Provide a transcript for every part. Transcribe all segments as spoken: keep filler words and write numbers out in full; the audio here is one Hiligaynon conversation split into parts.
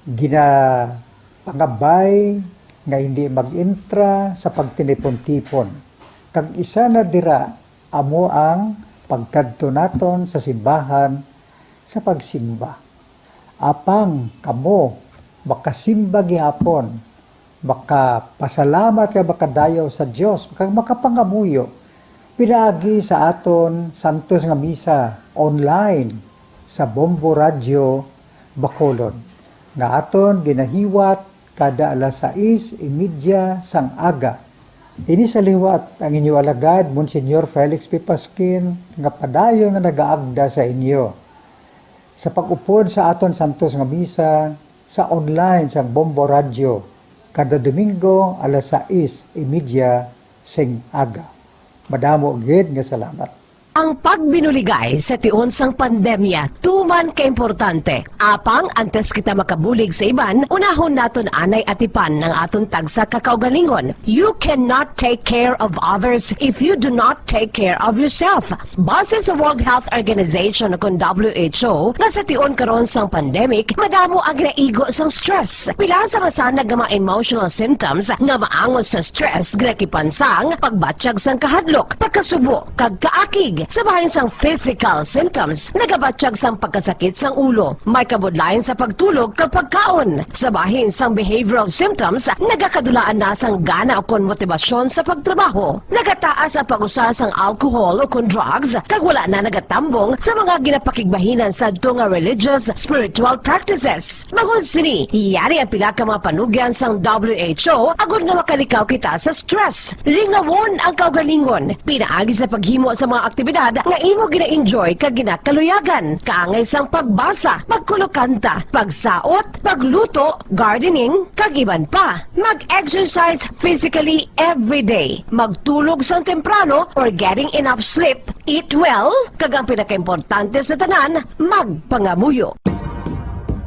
Ginapangabay nga hindi mag-entra sa pagtinipon-tipon, kag isa na dira amo ang pagkadto naton sa simbahan sa pagsimba. Apang kamo makasimba gihapon, makapasalamat kag makadayaw sa Dios, kag makapangamuyo pinaagi sa aton santos nga misa online sa Bombo Radyo Bacolod, nga aton ginahiwat kada alas sais y media sang aga. Ini sa liwat ang inyo alagad, Monsignor Felix P. Pasquin, nga padayon nga nagaagda sa inyo sa pag-upod sa aton santos nga misa sa online sang Bombo Radyo kada Domingo alas sais y media sing aga. Madamo gid nga salamat. Ang pagbinuligay sa tion sang pandemya tuman ka importante. Apang antes kita makabulig sa iban, unahon naton anay atipan ang aton tagsa ka kaugalingon. You cannot take care of others if you do not take care of yourself. Base sa World Health Organization, kon W H O, nga sa tion karon sang pandemic, madamo ang ginaigo sang stress. Pila sa masanag nga mga emotional symptoms nga maangot sa stress ginakipan sang pagbatyag sang kahadlok, pagkasubo, kag kaakig. Sa bahin sang physical symptoms, nagabatyag sang pagkasakit sang ulo, may kabudlayan sa pagtulog kag pagkaon. Sa bahin sang behavioral symptoms, nagakadulaan na sang gana ukon motibasyon sa pagtrabaho. Nagataas ang pag-usa sang alcohol ukon drugs, kag wala na nagatambong sa mga ginapakigbahinan sadto nga religious, spiritual practices. Bangod sini, yari ang pila ka mga panugyan sang W H O agod nga makalikaw kita sa stress. Lingawon ang kaugalingon pinaagi sa paghimo sa mga aktibidad nga imo gina-enjoy kag ginakaluyagan, kaangay sang pagbasa, pagkulokanta, pagsaot, pagluto, gardening, kag iban pa. Mag-exercise physically every day. Magtulog sang temprano or getting enough sleep. Eat well, kag ang pinakaimportante sa tanan, magpangamuyo.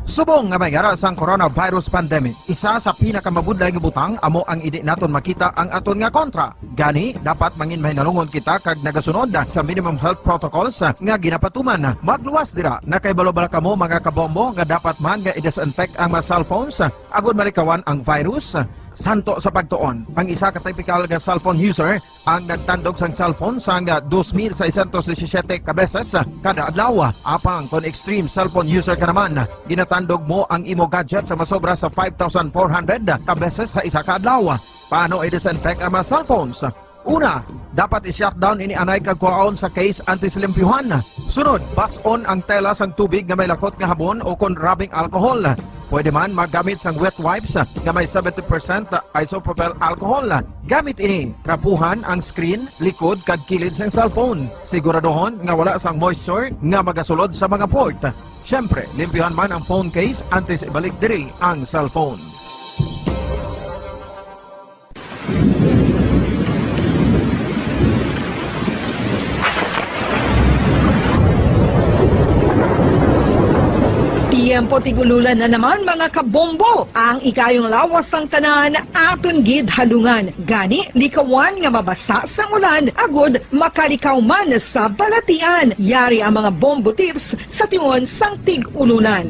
Subong nga may yara sang coronavirus pandemic, isa sa pinakamabudlay nga butang amo ang indi naton makita ang aton nga kontra. Gani, dapat mangin mahinalungon kita kag nagasunod sa minimum health protocols nga ginapatuman. Magluwas dira, nakahibalo bala kamo, mga kabombo, nga dapat man nga i-disinfect ang mga cellphones agod malikawan ang virus? Santo sa pagtuon, ang isa ka tipikal nga cellphone user ang nagtandog sang cellphone sang dos mil seiscientos disisiete ka beses kada adlaw. Apang kon extreme cellphone user ka naman, ginatandog mo ang imo gadget sa masobra sa five thousand four hundred ka beses sa isa ka adlaw. Paano i-disinfect ang mga cellphones? Una, dapat i-shutdown ini anay kag kuhaon sa case antes limpyuhan. Sunod, bas-on ang tela sang tubig nga may lakot nga habon o kon rubbing alcohol. Pwede man maggamit sang wet wipes nga may seventy percent isopropyl alcohol. Gamit ini, trapuhan ang screen, likod, kag kilid sang cellphone. Siguraduhon nga wala sang moisture nga magasulod sa mga port. Siyempre, limpyuhan man ang phone case antes ibalik diri ang cellphone. Tiyempo tig-ululan na naman, mga kabombo. Ang ikayong lawas sang tanan aton gid halungan. Gani, likawan nga mabasa sang ulan agud makalikaw man sa balatian. Yari ang mga bombo tips sa tion sang tig-ululan.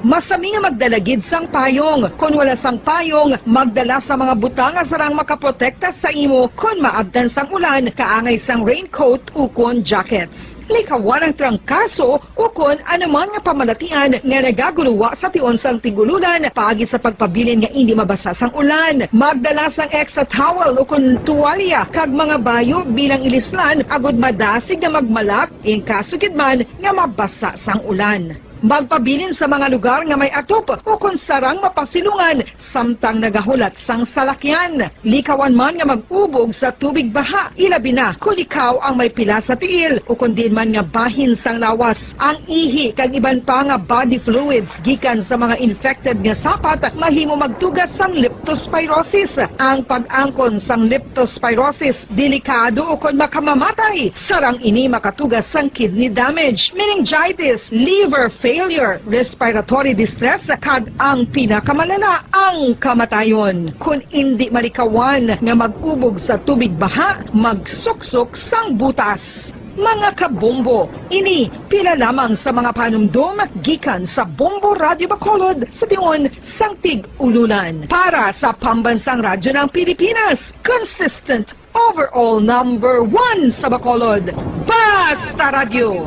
Masami nga magdala gid sang payong. Kon wala sang payong, magdala sa mga butang nga sarang makaprotekta sa imo kon maabtan sang ulan, kaangay sang raincoat ukon jackets. Likawan ang trangkaso ukon anuman nga pamalatian nga nagaguluwa sa tion sang tig-ululan paagi sa pagpabilin nga indi mabasa sang ulan. Magdala sang extra towel ukon tuwalya kag mga bayo bilang ilislan agud madasig nga magmalak in kaso gid man nga mabasa sang ulan. Magpabilin sa mga lugar nga may atop ukon sarang mapasilungan samtang nagahulat sang salakyan. Likawan man nga mag-ubog sa tubig baha, ilabi na kon ikaw ang may pila sa tiil ukon diin man nga bahin sang lawas. Ang ihi kag iban pa nga body fluids gikan sa mga infected nga sapat mahimo magtuga sang leptospirosis. Ang pag-angkon sang leptospirosis delikado ukon makamamatay. Sarang ini makatuga sang kidney damage, meningitis, liver failure, respiratory distress, kag ang pinakamalala, ang kamatayon. Kon indi malikawan nga mag-ubog sa tubig baha, magsuksok sang butas. Mga kabombo, ini pila lamang sa mga panumdom gikan sa Bombo Radyo Bacolod sa tion sang tig-ululan. Para sa Pambansang Radyo ng Pilipinas, consistent overall number one sa Bacolod, Basta Radyo,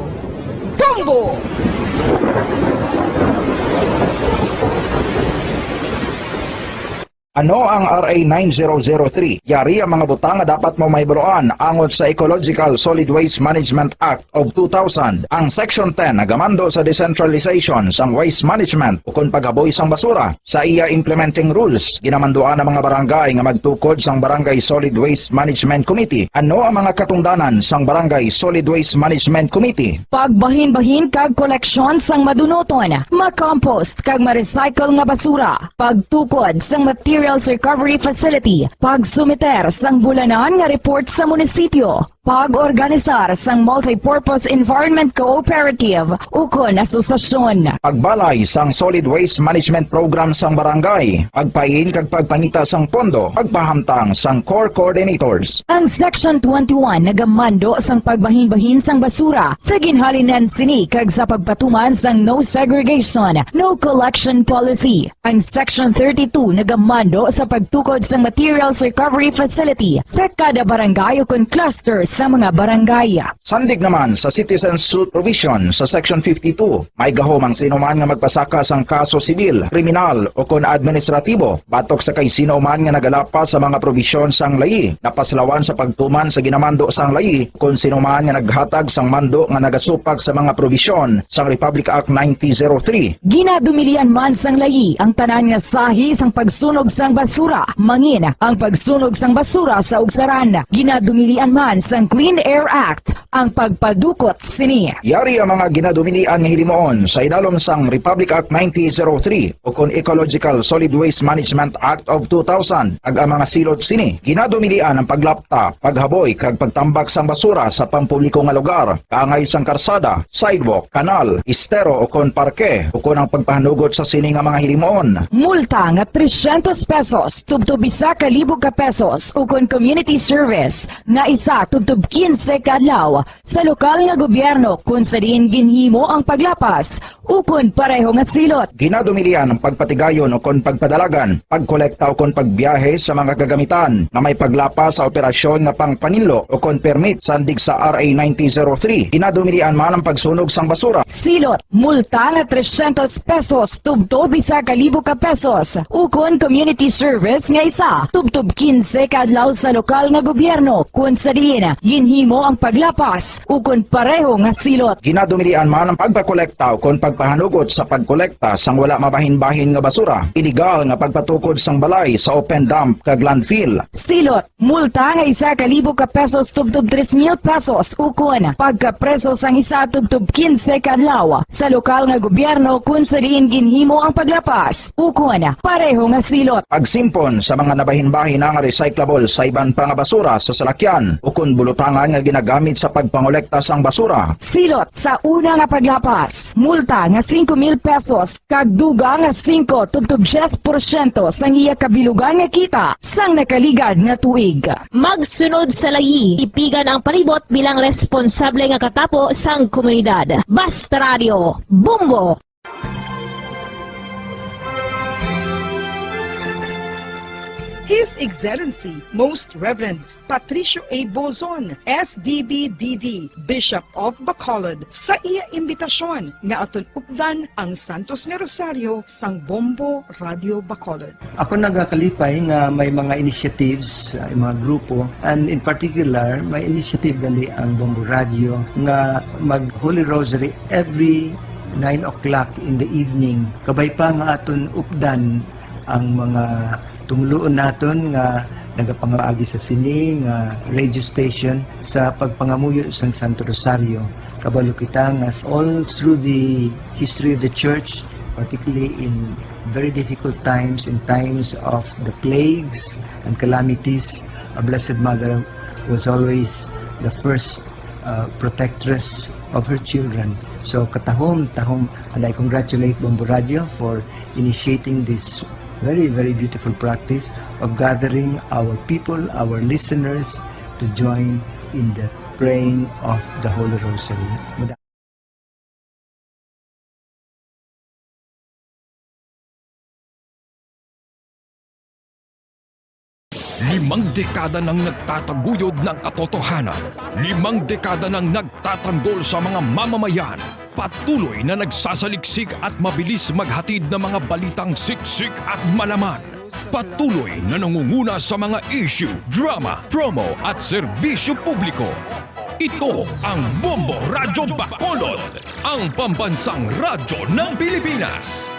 Bombo! Ano ang R A nine zero zero three? Yari ang mga butang nga dapat mo mahibaluan angot sa Ecological Solid Waste Management Act of two thousand. Ang Section ten nagamando sa decentralization sang waste management ukon paghaboy sang basura. Sa iya implementing rules, ginamanduan ang mga barangay nga magtukod sang Barangay Solid Waste Management Committee. Ano ang mga katungdanan sang Barangay Solid Waste Management Committee? Pagbahinbahin kag koleksyon sang madunuton, ma-compost kag ma-recycle nga basura, pagtukod sang materials recovery facility, pagsumiter sang bulanan nga report sa munisipyo, pag-organisar sang multipurpose environment cooperative ukon asosasyon. Pagbalay sang solid waste management program sang barangay, pagpain kag pagpangita sang pondo, pagpahamtang sang core coordinators. Ang Section twenty-one nagamando sang pagbahinbahin sang basura sa ginhalinan sini kag sa pagpatuman sang no segregation, no collection policy. Ang Section thirty-two nagamando sa pagtukod sang materials recovery facility sa kada barangay ukon cluster sa mga barangay. Sandig naman sa citizen suit provision sa Section fifty-two, may gahom ang sino man nga magpasaka sang kaso sibil, kriminal, ukon administratibo batok sa kay sino man nga nagalapas sa mga probisyon sang layi, napaslawan sa pagtuman sa ginamando sang layi, kon sino man nga naghatag sang mando nga nagasupak sa mga probisyon sang Republic Act nineteen zero three. Ginadumilian man sang layi ang tanan nga sahi sang pagsunog sang basura, mangin ang pagsunog sang basura sa ugsaran. Ginadumilian man sang Clean Air Act ang pagpadukot sini. Yari ang mga ginadumilian nga hilimuon sa idalom sang Republic Act nineteen zero three ukon Ecological Solid Waste Management Act of two thousand, kag ang mga silot sini. Ginadumilian ang paglapta, paghaboy, kag pagtambak sang basura sa pampubliko nga lugar, kaangay sang karsada, sidewalk, kanal, estero, ukon parke, ukon ang pagpahanugot sa sini nga mga hilimuon. Multa nga trescientos pesos tubtob isa ka libo ka pesos, ukon community service nga isa tubtob quince ka adlaw sa lokal nga gobyerno kon sa diin ginhimo ang paglapas ukon pareho nga silot. Ginadumilian ang pagpatigayon ukon pagpadalagan, pagkolekta ukon pagbiyahe sa mga kagamitan nga may paglapas sa operasyon nga pangpaninlo ukon permit sandig sa R A nineteen zero three. Ginadumilian man ang pagsunog sang basura. Silot, multa nga trescientos pesos tubtob isa ka libo ka pesos, ukon community service nga isa tubtob quince ka adlaw sa lokal nga gobyerno, kon sa diin ginhimo ang paglapas ukon pareho nga silot. Ginadumilian man ang pagpakolekta ukon pagpahanugot sa pagkolekta sang wala mabahin-bahin nga basura, iligal nga pagpatukod sang balay sa open dump kag landfill. Silot, multa nga isa ka libo ka pesos tubtob tres mil pesos, ukon pagkapreso sang isa tubtob quince ka adlaw sa lokal nga gobyerno kon sa diin ginhimo ang paglapas, ukon pareho nga silot. Pagsimpon sa mga nabahin-bahin nga recyclable sa iban pa nga basura sa salakyan ukon bulutangan nga ginagamit sa pagpangolekta sang basura. Silot sa una nga paglapas, multa nga singko mil pesos kag dugang nga singko tubtob diyes porsyento sang iya kabilugan nga kita sang nakaligad nga tuig. Magsunod sa layi, tipigan ang palibot bilang responsable nga katapo sang komunidad. Basta Radio, Bombo! His Excellency, Most Reverend Patricio A. Bozon, S D B D D, Bishop of Bacolod, sa iya imbitasyon nga aton updan ang Santos nga Rosario sang Bombo Radio Bacolod. Ako nagakalipay nga may mga initiatives, uh, mga grupo, and in particular, may initiative gali ang Bombo Radio nga mag Holy Rosary every nine o'clock in the evening. Kabay pa nga aton updan ang mga tumuluon naton nga nagapangaagi sa sini nga radio station sa pagpangamuyo sang Santo Rosario. Kabalo kita nga all through the history of the church, particularly in very difficult times, in times of the plagues and calamities, a Blessed Mother was always the first uh, protectress of her children. So katahom, tahom, and I congratulate Bombo Radio for initiating this very, very beautiful practice of gathering our people, our listeners, to join in the Praying of the Holy Rosary. Limang dekada nang nagtataguyod ng katotohanan. Limang dekada nang nagtatanggol sa mga mamamayan. Patuloy na nagsasaliksik at mabilis maghatid ng mga balitang siksik at malaman. Patuloy na nangunguna sa mga issue, drama, promo at serbisyo publiko. Ito ang Bombo Radyo Bacolod, ang pambansang radyo ng Pilipinas.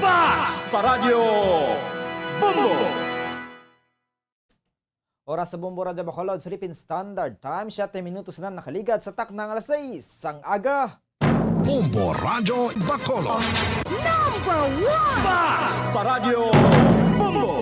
Basta Radyo Bombo! Oras sa Bombo Radyo Bacolod, Philippine Standard Time, siyete minutos na nakaligad sa takna nga alas sais sang aga. Bombo Radyo Bacolod. Number one! Basta Radyo Bombo!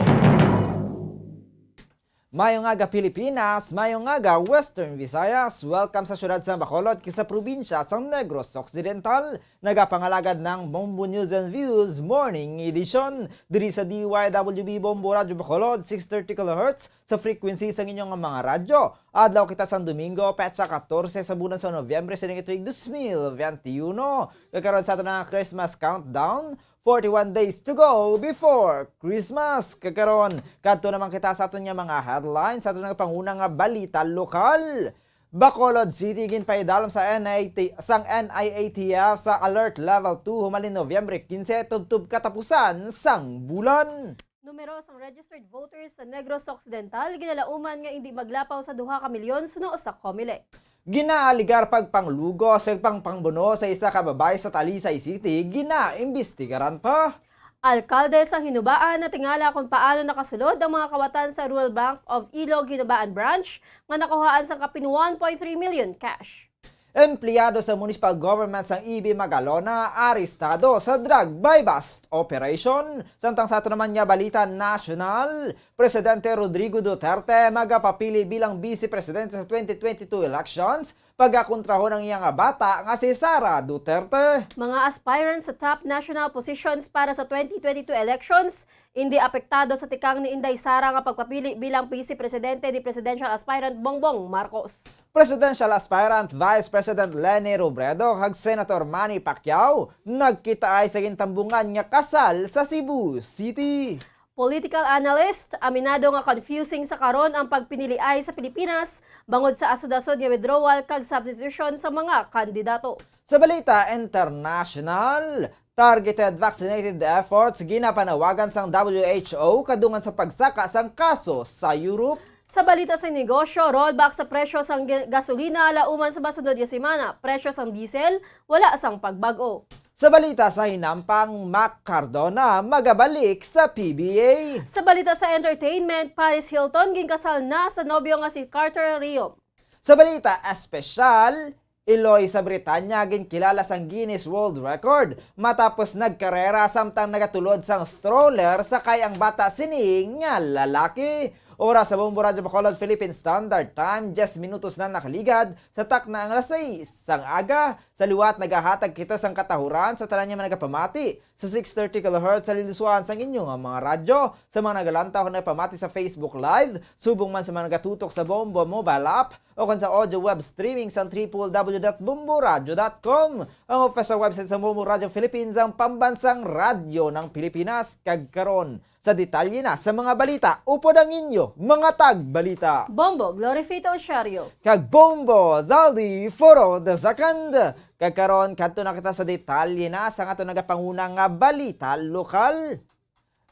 Mayong aga Pilipinas, mayong aga Western Visayas. Welcome sa siyudad sa Bacolod, kag sa probinsya sang Negros Occidental. Nagapangalagad ng Bombo News and Views Morning Edition diri sa D Y W B Bombo Radyo Bacolod, six thirty kilohertz sa frequency sang inyong mga radyo. Adlaw kita sang Domingo, petsa katorse sa bulan sa Nobyembre sining tuig dos mil veintiuno. Kakaron sa aton nga Christmas countdown, forty-one days to go before Christmas. Kakaron, kadto naman kita sa aton nga mga headlines, sa aton nga panguna nga balita lokal. Bacolod City ginpaidalom sa N I T, sang N I A T F sa Alert Level two humalin Nobyembre quince tubtob katapusan sang bulan. Numeros ang registered voters sa Negros Occidental ginalauman nga indi maglapaw sa duha ka milyon suno sa Comelec. Ginaaligar pagpanglugo sa pagpangbuno sa isa ka babayi sa Talisay City ginaimbestigaran pa. Alkalde sang Hinubaan natingala kung paano nakasulod ang mga kawatan sa Rural Bank of Ilog Hinubaan Branch nga nakuhaan sang kapin one point three million cash. Empleyado sa municipal government sang E B Magalona arestado sa drug buy-bust operation. Samtang sa ato naman nga balita nasyonal, Presidente Rodrigo Duterte magapapili bilang Vice Presidente sa twenty twenty-two elections, pagakontrahon ang iya nga bata nga si Sara Duterte. Mga aspirants sa top national positions para sa twenty twenty-two elections indi apektado sa tikang ni Inday Sara nga pagpapili bilang Vice Presidente ni Presidential Aspirant Bongbong Marcos. Presidential aspirant Vice President Leni Robredo kag Senator Manny Pacquiao nagkitaay sa gintambungan nga kasal sa Cebu City. Political analyst, aminado nga confusing sa karon ang pagpiniliay sa Pilipinas bangod sa asod-asod nga withdrawal kag substitution sa mga kandidato. Sa balita international, targeted vaccinated efforts ginapanawagan sang W H O kadungan sa pagsaka sang kaso sa Europe. Sa balita sa negosyo, rollback sa presyo sang gasolina lauman sa masunod nga semana. Presyo sang diesel wala sang pagbag-o. Sa balita sa hinampang, Mac Cardona magabalik sa P B A. Sa balita sa entertainment, Paris Hilton ginkasal na sa nobyo nga si Carter Riom. Sa balita espesyal, iloy sa Britanya ginkilala sang Guinness World Record matapos nagkarera samtang nagatulod sang stroller sakay ang bata sini nga lalaki. Oras sa Bombo Radyo Bacolod Philippine Standard Time, diyes minutos na nakaligad sa takna ang alas sais sang aga. Sa liwat, nagahatag kita sang katahuran sa tanan nga mga nagapamati sa six thirty kilohertz sa liluswan sang inyo nga mga radyo, sa mga nagalantaw nga nagapamati sa Facebook Live, subong man sa mga nagatutok sa Bombo mobile app, o kon sa audio web streaming sa triple w dot bomboradio dot com. Ang official website sa Bombo Radio Philippines, ang pambansang radyo ng Pilipinas. Kag karon, sa detalye na sa mga balita, upod ang inyo mga tagbalita. Bombo Glorifito Oshario. Kag Bombo Zaldi Foro the second. Kag karon, kadto na kita sa detalye na sa ato nagapanguna nga balita lokal.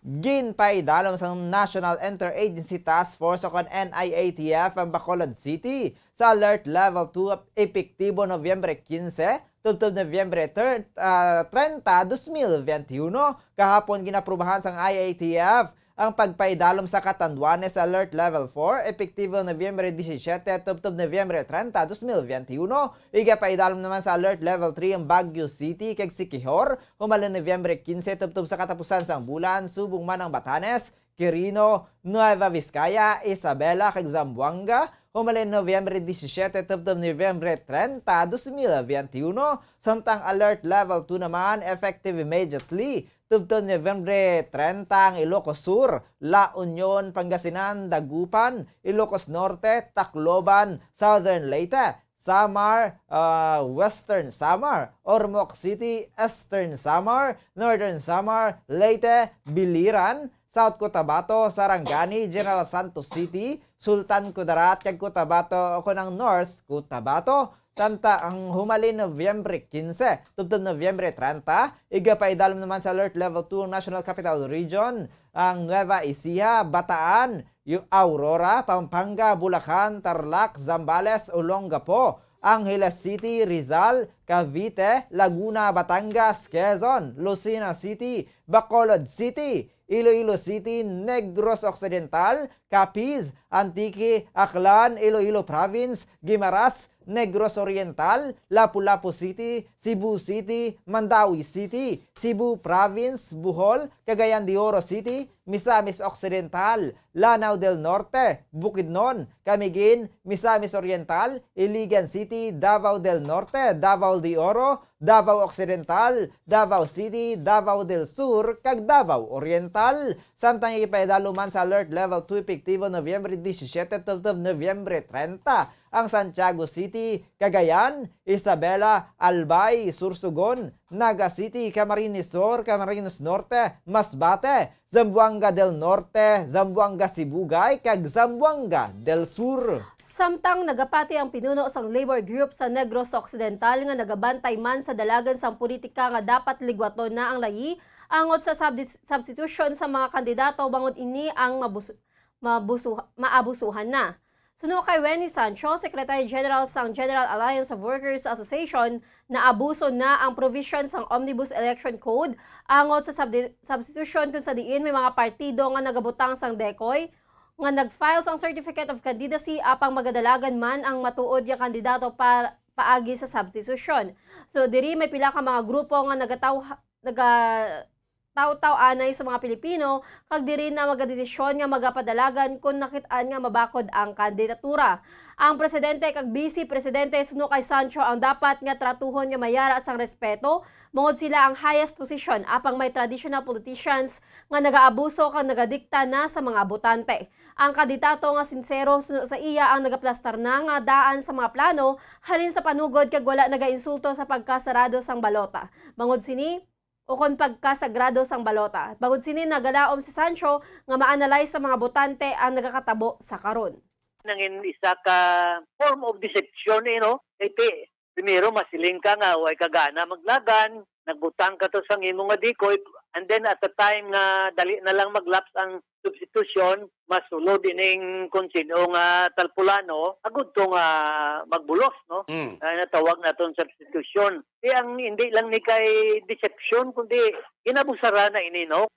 Ginpaidalom sang National Interagency Task Force o kon N I A T F ang Bacolod City sa Alert Level two epektibo Nobyembre quince tubtob Nobyembre thir-, ah, treinta, dos mil veintiuno. Kahapon, ginaprubahan sang I A T F ang pagpaidalom sa Catanduanes Alert Level four epektibo Nobyembre disisyete tubtob Nobyembre treinta, dos mil veintiuno. Igapaidalom naman sa Alert Level three ang Baguio City kag Siquijor humalin Nobyembre quince tubtob sa katapusan sang bulan, subong man ang Batanes, Quirino, Nueva Vizcaya, Isabela, kag Zamboanga, humalin Nobyembre disisyete tubtob Nobyembre treinta, dos mil veintiuno, samtang Alert Level two naman effective immediately tubtob Nobyembre treinta ang Ilocos Sur, La Union, Pangasinan, Dagupan, Ilocos Norte, Tacloban, Southern Leyte, Samar, ah, Western Samar, Ormoc City, Eastern Samar, Northern Samar, Leyte, Biliran, South Cotabato, Sarangani, General Santos City, Sultan Kudarat, kag Cotabato, o kon ang North Cotabato. Samtang humalin Nobyembre quince, tubtob Nobyembre treinta, igapaidalom naman sa Alert Level two ang National Capital Region, ang Nueva Ecija, Bataan, Yu-, Aurora, Pampanga, Bulacan, Tarlac, Zambales, Olongapo, Angeles City, Rizal, Cavite, Laguna, Batangas, Quezon, Lucena City, Bacolod City, Iloilo City, Negros Occidental, Capiz, Antique, Aklan, Iloilo Province, Guimaras, Negros Oriental, Lapu-Lapu City, Cebu City, Mandaue City, Cebu Province, Bohol, Cagayan de Oro City, Misamis Occidental, Lanao del Norte, Bukidnon, Camiguin, Misamis Oriental, Iligan City, Davao del Norte, Davao de Oro, Davao Occidental, Davao City, Davao del Sur, kag Davao Oriental. Samtang ipaidalom man sa Alert Level two epektibo Nobyembre disisiete tubtob Nobyembre treinta ang Santiago City, Cagayan, Isabela, Albay, Sorsogon, Naga City, Camarines Sur, Camarines Norte, Masbate, Zamboanga del Norte, Zamboanga Sibugay, kag Zamboanga del Sur. Samtang nagapati ang pinuno sang labor group sa Negros Occidental nga nagabantay man sa dalagan sang politika nga dapat ligwaton na ang layi angot sa subdi-, substitution sa mga kandidato, bangod ini ang mabus-, mabusu-, maabusuhan na. Suno kay Wenny Sancho, Secretary General sang General Alliance of Workers Association, naabuso na ang provision sang Omnibus Election Code angot sa subdi-, substitution, kung sa diin may mga partido nga nagabutang sang decoy nga nag-file sang Certificate of Candidacy apang magadalagan man ang matuod nga kandidato pa, paagi sa substitution. So, diri may pila ka mga grupo nga nagataw-, naga-, taw-taw anay sa mga Pilipino, kag diri na magadesisyon nga magapadalagan kon nakit-an nga mabakod ang kandidatura. Ang presidente kag vice presidente suno kay Sancho ang dapat nga tratuhon nga mayara sang respeto, bangod sila ang highest position, apang may traditional politicians nga nagaabuso kag nagadikta na sa mga botante. Ang kandidato nga sinsero suno sa iya ang nagaplastar na nga daan sa mga plano halin sa panugod kag wala nagainsulto sa pagkasarado sang balota. Bangod sini, ukon pagkasagrado sang balota. Bangod sini, nagalaom si Sancho nga ma-analyze sa mga botante ang nagakatabo sa karon. Nangin isa ka form of deception, eh, no? Kay ti-, primero, masiling ka nga way ka gana maglagan, nagbutang ka to sang imo nga decoy, and then at the time nga dali na lang mag-lapse ang substitution, masulod ining kung sino nga talpulano, agud to nga magbulos, no? Mm. Kaya natawag naton substitution. Di ang hindi lang ni kay deception, kundi ginabusara na ini, no?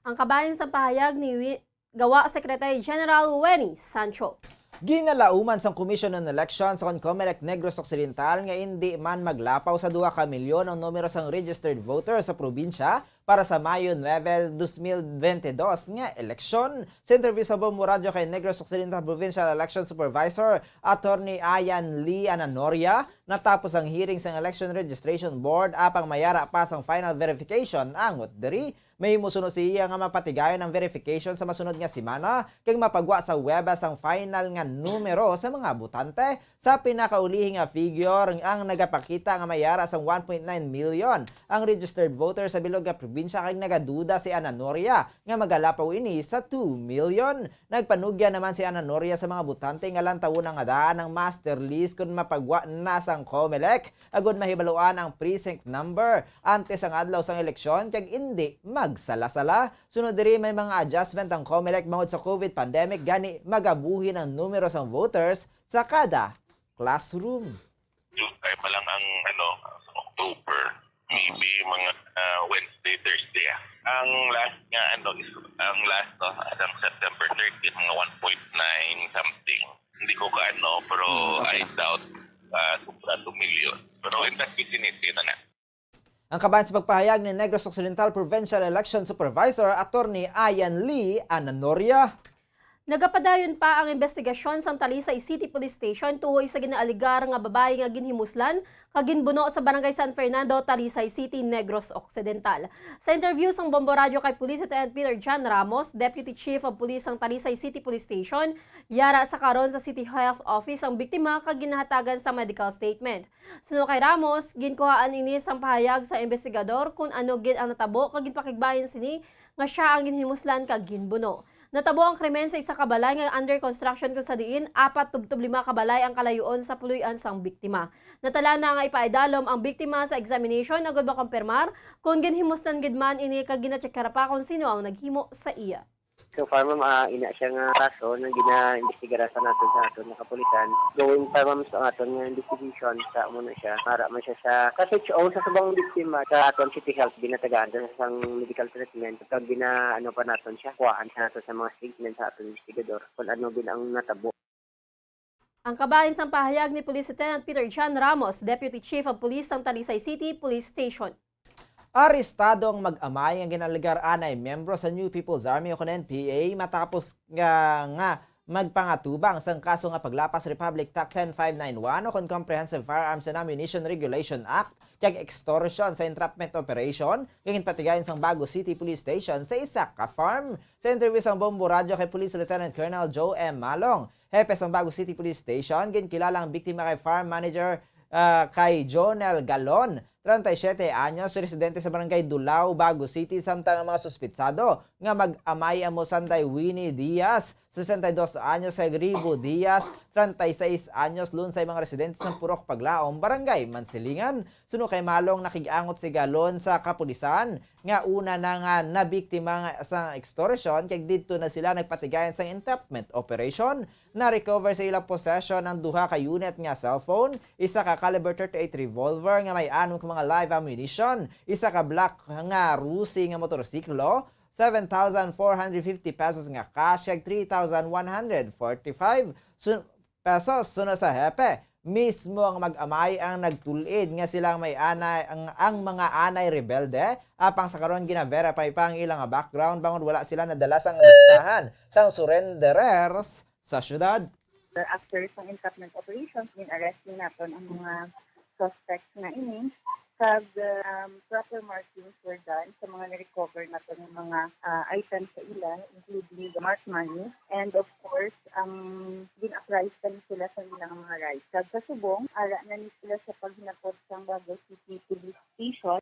Ang kabahin sa pahayag ni Wi-, Gawa Secretary General Wenny Sancho. Ginalauman sang Commission on Elections o kon Comelec Negros Occidental nga indi man maglapaw sa duha ka milyon ang numero sang registered voters sa probinsya para sa Mayo nuebe, dos mil bente dos nga eleksyon. Sa interview sa Bombo Radio kay Negros Occidental Provincial Election Supervisor Attorney Ian Lee Ananoria, natapos ang hearing sang Election Registration Board apang mayara pa sang final verification angot diri. Mahimo suno siya nga mapatigayon ang verification sa masunod nga semana kag mapagwa sa Huwebes ang final nga numero sa mga botante. Sa pinakaulihi nga figure, ang nagapakita nga may ara sang one point nine million ang registered voters sa bilog nga probinsya, kag nagaduda si Ananoria nga magalapaw ini sa two million. Nagpanugyan naman si Ananoria sa mga botante nga lantawon na nga daan ang master list kon mapagwa na sang Comelec, agud mahibaluan ang precinct number antes ang adlaw sang eleksyon kag indi magsala-sala. Sunod diri, may mga adjustment ang Comelec bangod sa COVID pandemic, gani magabuhi ang numero sang voters sa kada classroom. July pa lang ang, ano, October. Maybe mga, ah, Wednesday, Thursday, ah. Ang last nga, ano, is, ang last, no, hanggang September thirty, mga one point nine something. Hindi ko kaano, pero Hmm, okay. I doubt, ah, sobra two million. Pero in that vicinity na na. Ang kabahin sa pagpahayag ni Negros Occidental Provincial Election Supervisor Attorney Ian Lee Ananoria. Nagapadayon pa ang imbestigasyon sang Talisay City Police Station tuhoy sa ginaaligar nga babayi nga ginhimuslan kag ginbuno sa Barangay San Fernando, Talisay City, Negros Occidental. Sa interview sang Bombo Radyo kay Police Lieutenant Peter John Ramos, Deputy Chief of Police sang Talisay City Police Station, yara sa karon sa City Health Office ang biktima kag ginahatagan sa medical statement. Suno kay Ramos, ginkuhaan ini sang pahayag sa imbestigador kon ano gid ang natabo kag ginpakigbahin sini nga sia ang ginhimuslan kag ginbuno. Natabo ang krimen sa isa ka balay nga under construction, kung sa diin apat tubtob lima ka balay ang kalayuon sa puloy-an sang biktima. Natala na nga ipaidalom ang biktima sa examination agud makompirmar kon ginhimuslan gid man ini kag gina-check pa kon sino ang naghimo sa iya. So far, ma'am, ah, ina siya nga kaso nga gina-imbestigaran sa naton sa aton nga kapulisan. Going pa, ma'am, sa aton nga investigation, sa amo na siya, para man siya sa, sa S H O, sa subong biktima, sa aton City Health, ginatagaan sa sang medical treatment. Pag gina, ano pa naton siya, kuhaan sa naton sa mga statement sa aton investigador kung ano gid ang natabo. Ang kabahin sang pahayag ni Police Lieutenant Peter John Ramos, Deputy Chief of Police sang Talisay City Police Station. Arestado ang mag-amay nga ginalegar anay miyembro sa New People's Army o kon N P A matapos nga, nga magpangatubang sang kaso nga paglapas Republic Act ten five nine one o kon Comprehensive Firearms and Ammunition Regulation Act kag extortion sa entrapment operation nga ginpatigayon sang Bago City Police Station sa isa ka farm. Sa interview sang Bombo Radyo kay Police Lieutenant Colonel Joe M. Malong, hepe sang Bago City Police Station, ginkilala ang biktima kay farm manager, ah, kay Jonel Galon, treinta y siete anyos, residente sa Barangay Dulao, Bago City, samtang ang mga suspitsado nga mag-amay amo sanday Winnie Diaz, sesenta y dos anyos, kag Ribo Diaz, treinta y seis anyos, lunsay mga residente sa Purok Paglaom, Barangay Mansilingan. Suno kay Malong, nakig-angot si Galon sa kapulisan nga una na nga nabiktima nga sa extortion, kag didto na sila nagpatigayon sang entrapment operation. Na-recover sa ilang possession ang duha ka unit nga cellphone, isa ka caliber thirty-eight revolver nga may anom ka mga live ammunition, isa ka Glock nga Rusi nga motorsiklo, seven thousand four hundred fifty pesos nga cash, kag three thousand one hundred forty-five sun-, pesos. Suno sa hepe, mismo ang mag-amay ang nagtul-id nga sila ang may anay, ang, ang mga anay rebelde, apang sa karon gina-verify pa ang ilang background bangod wala sila nadala sang listahan sang surrenderers sa syudad. After sang entrapment operations, gin-arrest din naton ang mga suspects nga ini, kag, um, proper markings were done sa mga na-recover naton nga mga, ah, items sa ila, including the marked money, and of course, ang gin-apprise pa ni sila sa ilang mga rights. Kag sa subong, ara na ni sila sa paghinakot sang Bago City Police Station.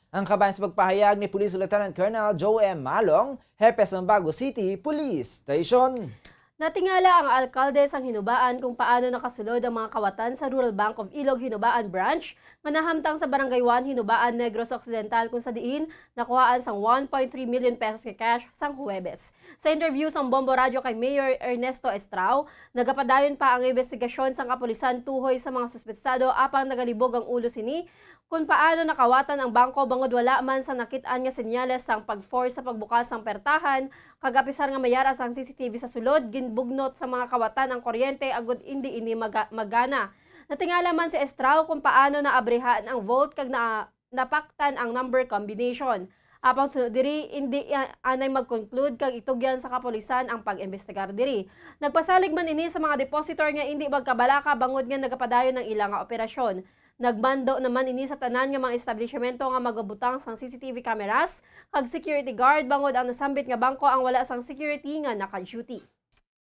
Ang kabahin sa pagpahayag ni Police Lieutenant Colonel Joe M. Malong, hepe sang Bago City Police Station. Natingala ang alkalde sang Hinubaan kung paano nakasulod ang mga kawatan sa Rural Bank of Ilog Hinubaan Branch nga nahamtang sa Barangay one, Hinubaan, Negros Occidental, kung sa diin nakuhaan sang one point three million pesos nga cash sang Huwebes. Sa interview sang Bombo Radyo kay Mayor Ernesto Estrao, nagapadayon pa ang imbestigasyon sang kapulisan tuhoy sa mga suspetsado, apang nagalibog ang ulo sini kon paano nakawatan ang bangko bangod wala man sang nakit-an nga senyales sang pag-force sa pagbukas sang pertahan, kag apisar nga mayara sang C C T V sa sulod, ginbugnot sa mga kawatan ang kuryente agud indi ini maga-, magana. Natingala man si Estrao kon paano naabrihan ang vault kag na-, napaktan ang number combination. Apang suno diri, indi a-, anay mag-conclude kag itugyan sa kapulisan ang pag-imbestigar diri. Nagpasalig man ini sa mga depositor nga indi magkabalaka bangod nga nagapadayon ang ila nga operasyon. Nagmando naman ini sa tanan nga mga establishmento nga magabutang sang C C T V cameras kag security guard bangod ang nasambit nga bangko ang wala sang security nga naka-duty.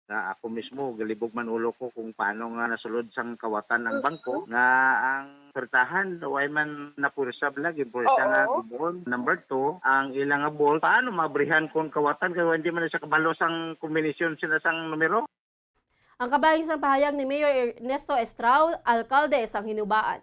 Nga ako mismo, galibog man ulo ko kung paano nga nasulod sang kawatan ang bangko, nga ang pertahan, way man napursa bala, ginpursa nga gubon. Number two, ang ila nga vault, paano mabrihan kung kawatan, kay hindi man siya kabalo sang kombinasyon sila sang numero? Ang kabahin sang pahayag ni Mayor Ernesto Estrao, alkalde sang Hinubaan.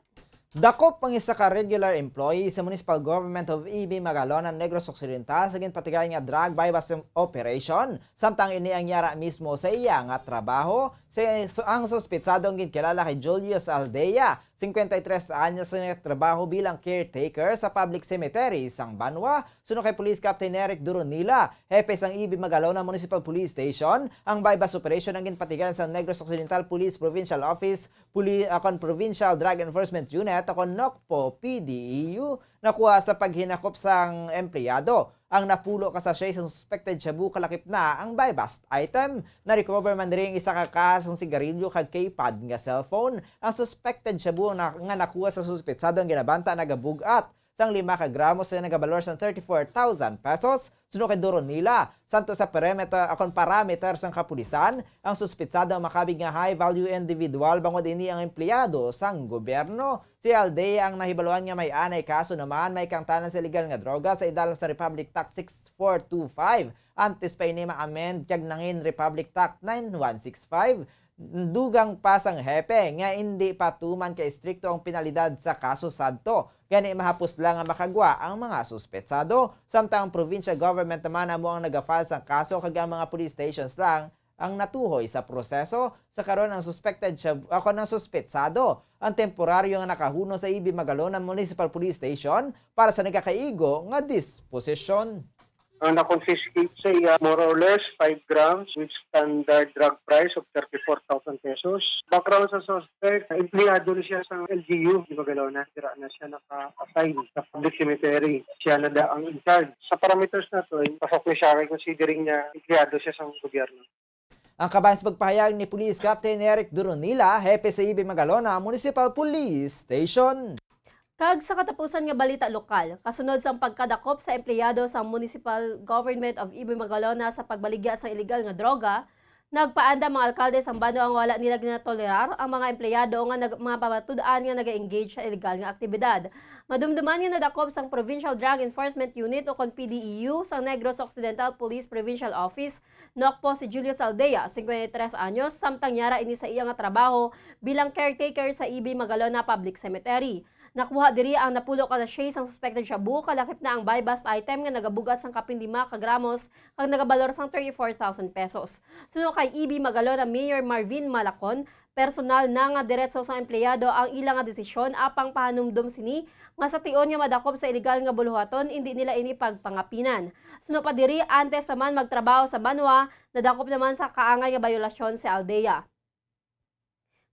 Dakop ang isa ka regular employee sa Municipal Government of E B Magalonan, Negros Occidental, sa ginpatigayon nga drug buy-bust operation, samtang ini ang yara mismo sa iya nga trabaho. Si, so, ang suspetsado ang ginkilala kay Julius Aldea, cincuenta y tres anyos, nga nagtrabaho bilang caretaker sa public cemetery sang banwa. Suno kay Police Captain Eric Duronila, hepe sang E B Magalonan Municipal Police Station, ang buy-bust operation ang ginpatigayon sa Negros Occidental Police Provincial Office, Puli-, ah, kon Provincial Drug Enforcement Unit, o kon NOCPO P D E U, nakuha sa paghinakop sang empleyado. ang napulo ka sachet sang suspected shabu kalakip na ang buy-bust item. Na-recover man diri ang isa ka kaha sang sigarilyo kag keypad nga cellphone. Ang suspected shabu na, nga nakuha sa suspetsado ang ginabanta nagabug-at sang lima ka gramo sa nagabalor sang thirty-four thousand pesos. Suno kay Doronila, santo sa perimeter, akon parameter sang kapulisan, ang suspetsado ang makabig nga high-value individual bangod ini ang empleyado sang gobyerno. Si Aldea ang nahibaluan nga may anay kaso naman may kangtanan sa illegal nga droga sa idalom sa Republic Tax six four two five. Antes pa ini ma-amend kag nangin Republic Tax nine one six five, dugang pa sang hepe nga indi pa tuman ka istrikto ang penalidad sa kaso sadto. Gani mahapos lang nga makagwa ang mga suspetsado, samtang ang provincial government naman amo ang nagafile sang kaso kag ang mga police stations lang ang natuhoy sa proseso. Sa karon ang suspected siya, ako ng suspetsado ang temporaryo nga nakahunong sa E B Magalona Municipal Police Station para sa nagakaigo nga disposisyon. Ang na-confiscate sa iya, more or less, five grams with standard drug price of thirty-four thousand pesos. Background sa suspect, empleyado na siya sa L G U di Magalona. Dira na siya naka-assign sa public cemetery. Siya na da ang in charge. Sa parameters na to, pasok ni siya kay considering niya empleyado siya sa gobyerno. Ang kabahin sa pagpahayag ni Police Captain Eric Duronila, hepe sa E B Magalona Municipal Police Station. Kag sa katapusan nga balita lokal, kasunod sang pagkadakop sa empleyado sang Municipal Government of E B Magalona sa pagbaligya sang iligal nga droga, nagpaandam ang alkalde sang banwa nga wala nila ginatolerar ang mga empleyado nga nag-, mga pamatud-an nga naga-engage sa iligal nga aktibidad. Madumduman nga nadakop sang Provincial Drug Enforcement Unit o kon P D E U sang Negros Occidental Police Provincial Office, NOCPO, si Julius Aldea, cincuenta y tres anyos, samtang yara ini sa iya nga trabaho bilang caretaker sa E B Magalona Public Cemetery. Nakuha diri ang napulo ka sachet sang suspected shabu, kalakip na ang buy-bust item nga nagabug-at sang kapin lima ka gramos kag nagabalor sang thirty-four thousand pesos. Suno kay E B Magalona Mayor Marvin Malacon, personal na nga diretso sang empleyado ang ila nga desisyon apang pahanumdom sini nga sa tion nga madakop sa iligal nga buluhaton, indi nila ini pagpangapinan. Suno pa diri, antes pa man magtrabaho sa banwa, nadakop naman sa kaangay nga bayolasyon si Aldea.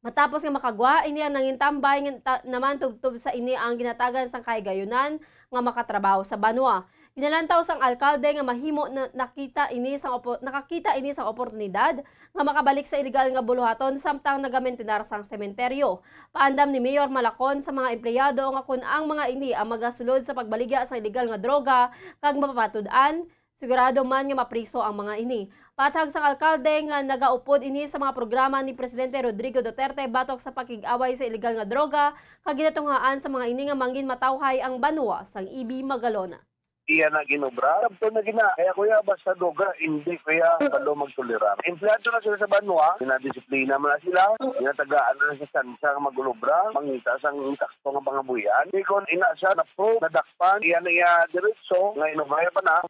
Matapos nga makagwa, ini ang nangin tambay nga ta-, naman tubtob sa ini ang ginatagan sang kahigayunan nga makatrabaho sa banwa. Ginalantaw sang alkalde nga mahimo na nakita ini sang opo-, nakakita ini sang oportunidad nga makabalik sa iligal nga buluhaton samtang nagamentenar sang sementeryo. Paandam ni Mayor Malacon sa mga empleyado nga kun ang mga ini ang magasulod sa pagbaligya sang iligal nga droga kag mapapatud-an, sigurado man nga mapriso ang mga ini. Paathag sang alkalde nga nagaupod ini sa mga programa ni Presidente Rodrigo Duterte batok sa pakig-away sa iligal nga droga kag ginatunghaan sa mga ini nga mangin matawhay ang banwa sang E B Magalona. Iya na ginobra, sabton na gina. Kaya, kuya, basta droga, hindi, kuya, balo magtolerar. Empleyado na sila sa banwa, ginadisiplina man na sila, ginatagaan na sa tsansa nga mag-ulobra, mangita sang insakto nga pangabuhian. Di kon ina siya na-probe, nadakpan, iya na iya diretso, nga inubaya pa na.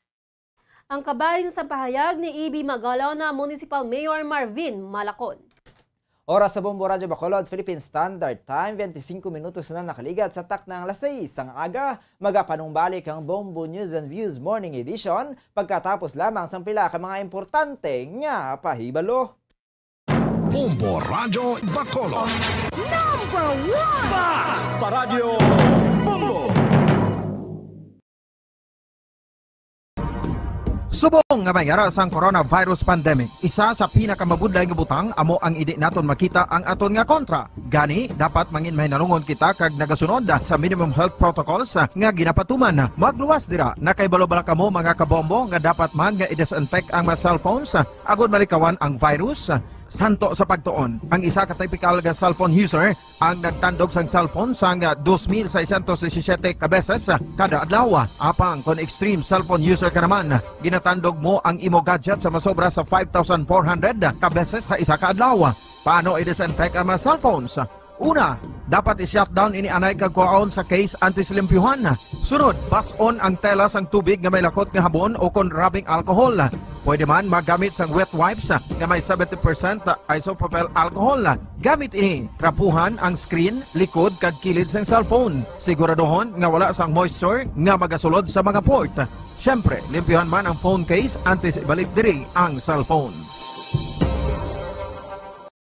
Ang kabahin sa pahayag ni E B Magalona Municipal Mayor Marvin Malacon. Oras sa Bombo Radyo Bacolod, Philippine Standard Time, twenty-five minutos na nakaligat sa takna ang alas sais sang aga. Magapanumbalik ang Bombo News and Views Morning Edition pagkatapos lamang sang pila ka mga importante nga pahibalo. Bombo Radyo Bacolod. Number one! Bas pa Radyo Bombo! Subong nga may ara sang coronavirus pandemic, isa sa pinakamabudlay nga butang amo ang indi naton makita ang aton nga kontra. Gani, dapat mangin mahinalungon kita kag nagasunod sa minimum health protocols nga ginapatuman. Magluwas dira, nakahibalo bala kamo, mga kabombo, nga dapat man nga i-disinfect ang mga cellphones agud malikawan ang virus? Santo sa pagtuon, ang isa ka typical nga cellphone user ang nagtandog sang cellphone sang dos mil seiscientos disisiete ka beses kada adlaw. Apang kon extreme cellphone user ka naman, ginatandog mo ang imo gadget sa masobra sa five thousand four hundred ka beses sa isa ka adlaw. Paano i-disinfect ang mga cellphones? Una, dapat i-shutdown ini anay kag kuhaon sa case antes limpyuhan. Sunod, bas-on ang tela sang tubig nga may lakot nga habon o kon rubbing alcohol. Pwede man magamit sang wet wipes nga may seventy percent isopropyl alcohol. Gamit ini, trapuhan ang screen, likod, kag kilid sang cellphone. Siguraduhon nga wala sang moisture nga magasulod sa mga port. Siyempre, limpyuhan man ang phone case antes ibalik diri ang cellphone.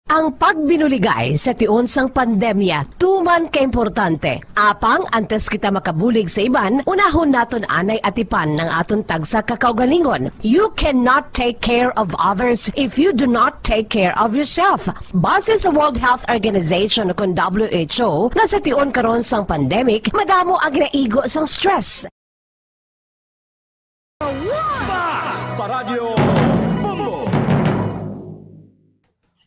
Ang pagbinuligay sa tion sang pandemya tuman ka importante. Apang antes kita makabulig sa iban, unahon naton anay atipan ang aton tagsa ka kaugalingon. You cannot take care of others if you do not take care of yourself. Base sa World Health Organization o kon W H O, nga sa tion karon sang pandemic, madamo ang ginaigo sang stress. Paradyo Bombo!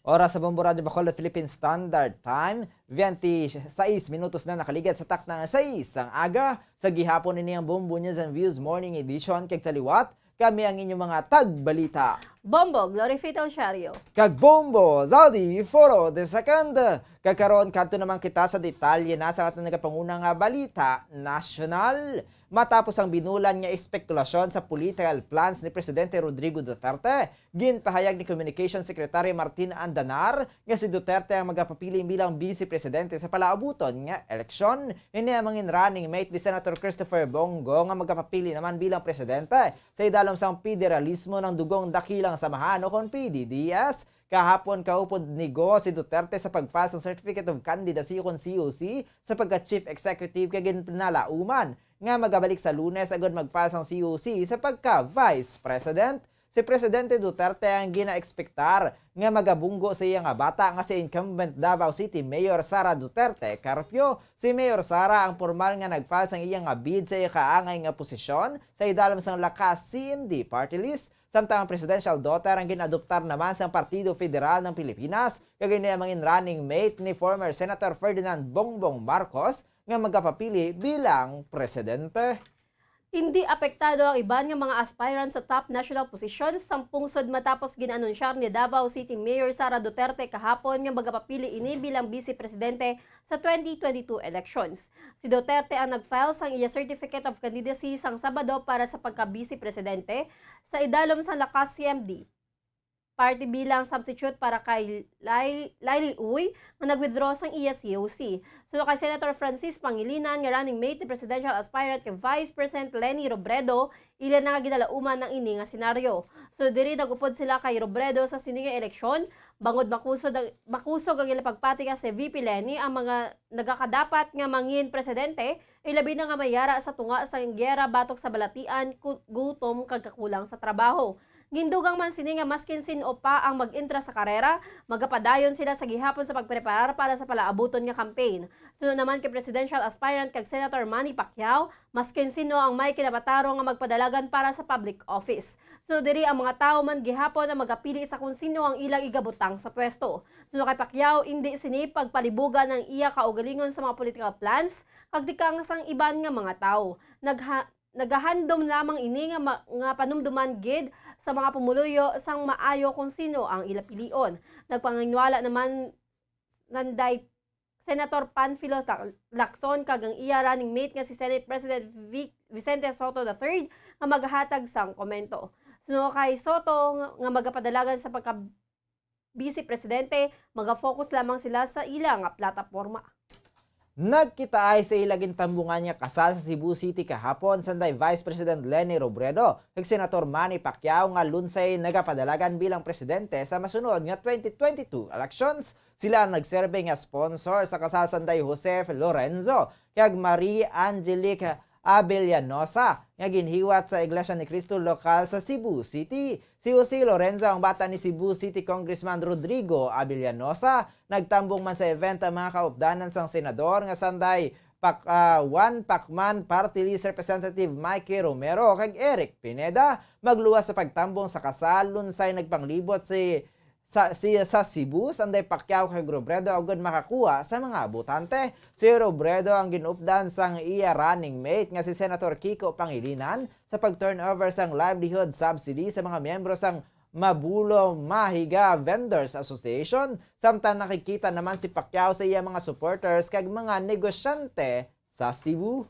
Oras sa Bombo Radyo Bacolod Philippine Standard Time, twenty-six minutos na nakaligad sa takna nga sais sang aga. Sa gihapon, ini ang Bombo News and Views Morning Edition, kag sa liwat, kami ang inyong mga tagbalita. Bombo Glory Fito Siario. Kag Bombo Zaldi Foro the second. Kag karon, kadto naman kita sa detalye na sa aton nagapanguna nga balita nasyonal. Matapos ang binulan nga espekulasyon sa political plans ni Presidente Rodrigo Duterte, ginpahayag ni Communication Secretary Martin Andanar nga si Duterte ang magapapili bilang Vice Presidente sa palaabuton nga eleksyon. Ini ang mangin running mate ni Senator Christopher Bong Go nga magapapili naman bilang presidente sa idalom sang Pederalismo ng Dugong Dakilang Samahan o kon P D D S. Kahapon, kaupod ni Go si Duterte sa pag-file sang Certificate of Candidacy o kon C O C sa pagka-Chief Executive, kag ginpinalauman nga magabalik sa Lunes agud mag-file sang C O C sa pagka-Vice President. Si Presidente Duterte ang ginaekspektar nga magabunggo sa iya nga bata nga si incumbent Davao City Mayor Sara Duterte Carpio. Si Mayor Sara ang pormal nga nag-file sang iya nga bid sa iya kaangay nga posisyon sa idalom sang Lakas C M D party list, samtang ang presidential daughter ang gin-adoptar naman sang Partido Federal ng Pilipinas, kag ini ang mangin running mate ni former Senator Ferdinand Bongbong Marcos nga magapapili bilang presidente. Hindi apektado ang iban nga mga aspirants sa top national positions sang pungsod matapos gin-anunsyar ni Davao City Mayor Sara Duterte kahapon nga magapapili ini bilang Vice Presidente sa twenty twenty-two elections. Si Duterte ang nag-file sang iya Certificate of Candidacy sang Sabado para sa pagka-Vice-Presidente sa idalom sang Lakas C M D party bilang substitute para kay Lay- Lily Uy nga nag-withdraw sang iya C O C. Suno kay Senator Francis Pangilinan nga running mate ni presidential aspirant kay Vice President Leni Robredo, ila na nga ginalauman ang ini nga senaryo. Suno diri, nag-upod sila kay Robredo sa sini nga eleksyon, bangod makusog ang, makusog ang ila pagpati nga si V P Leni ang mga nagakadapat nga mangin presidente, ilabi na nga may yara sa tunga sang giyera batok sa balatian, ku- gutom, kag kakulang sa trabaho. Gindugang man sini nga maskin sin-o pa ang mag-entra sa karera, magapadayon sila sa gihapon sa pagpreparar para sa palaabuton nga campaign. Suno naman kay presidential aspirant kag Senator Manny Pacquiao, maskin sin-o ang may kinapatarong nga magpadalagan para sa public office. Suno diri, ang mga tawo man gihapon ang magapili sa kon sin-o ang ilang igabutang sa pwesto. Suno kay Pacquiao, indi sini pagpalibugan ang iya kaugalingon sa mga political plans kag tikang sang iban nga mga tawo. Nagha- nagahandom lamang ini nga, ma- nga panumduman gid sa mga pumuluyo sang maayo kon sin-o ang ila pilion. Nagpanginwala naman nanday Senator Panfilo Lac- Lacson kag ang iya running mate nga si Senate President Vic- Vicente Sotto the third nga maghatag sang komento. Suno kay Sotto nga, nga magapadalagan sa pagka Vice Presidente, maga-focus lamang sila sa ila nga plataporma. Nagkitaay sa ila gintambungan nga kasal sa Cebu City kahapon sanday Vice President Leni Robredo kag Senator Manny Pacquiao nga lunsay nagapadalagan bilang presidente sa masunod nga twenty twenty-two elections. Sila ang nagserbe nga sponsor sa kasal sanday Joseph Lorenzo kag Marie Angelique Abellanosa nga ginhiwat sa Iglesia ni Cristo lokal sa Cebu City. Si Jose Lorenzo ang bata ni Cebu City Congressman Rodrigo Abellanosa. Nagtambong man sa event ang mga kaupdanan sang senador nga sanday Pac- ah, One Pacman Party List Representative Mikey Romero kag Eric Pineda. Magluwas sa pagtambong sa kasal, lunsay nagpanglibot si sa, si, sa Cebu, sanday Pacquiao kay Robredo agud makakuha sa mga botante. Si Robredo ang ginupdan sang iya running mate nga si Senator Kiko Pangilinan sa pag-turnover sang livelihood subsidy sa mga miyembro sang Mabulo Mahiga Vendors Association, samtang nakikita naman si Pacquiao sa iya mga supporters kag mga negosyante sa Cebu.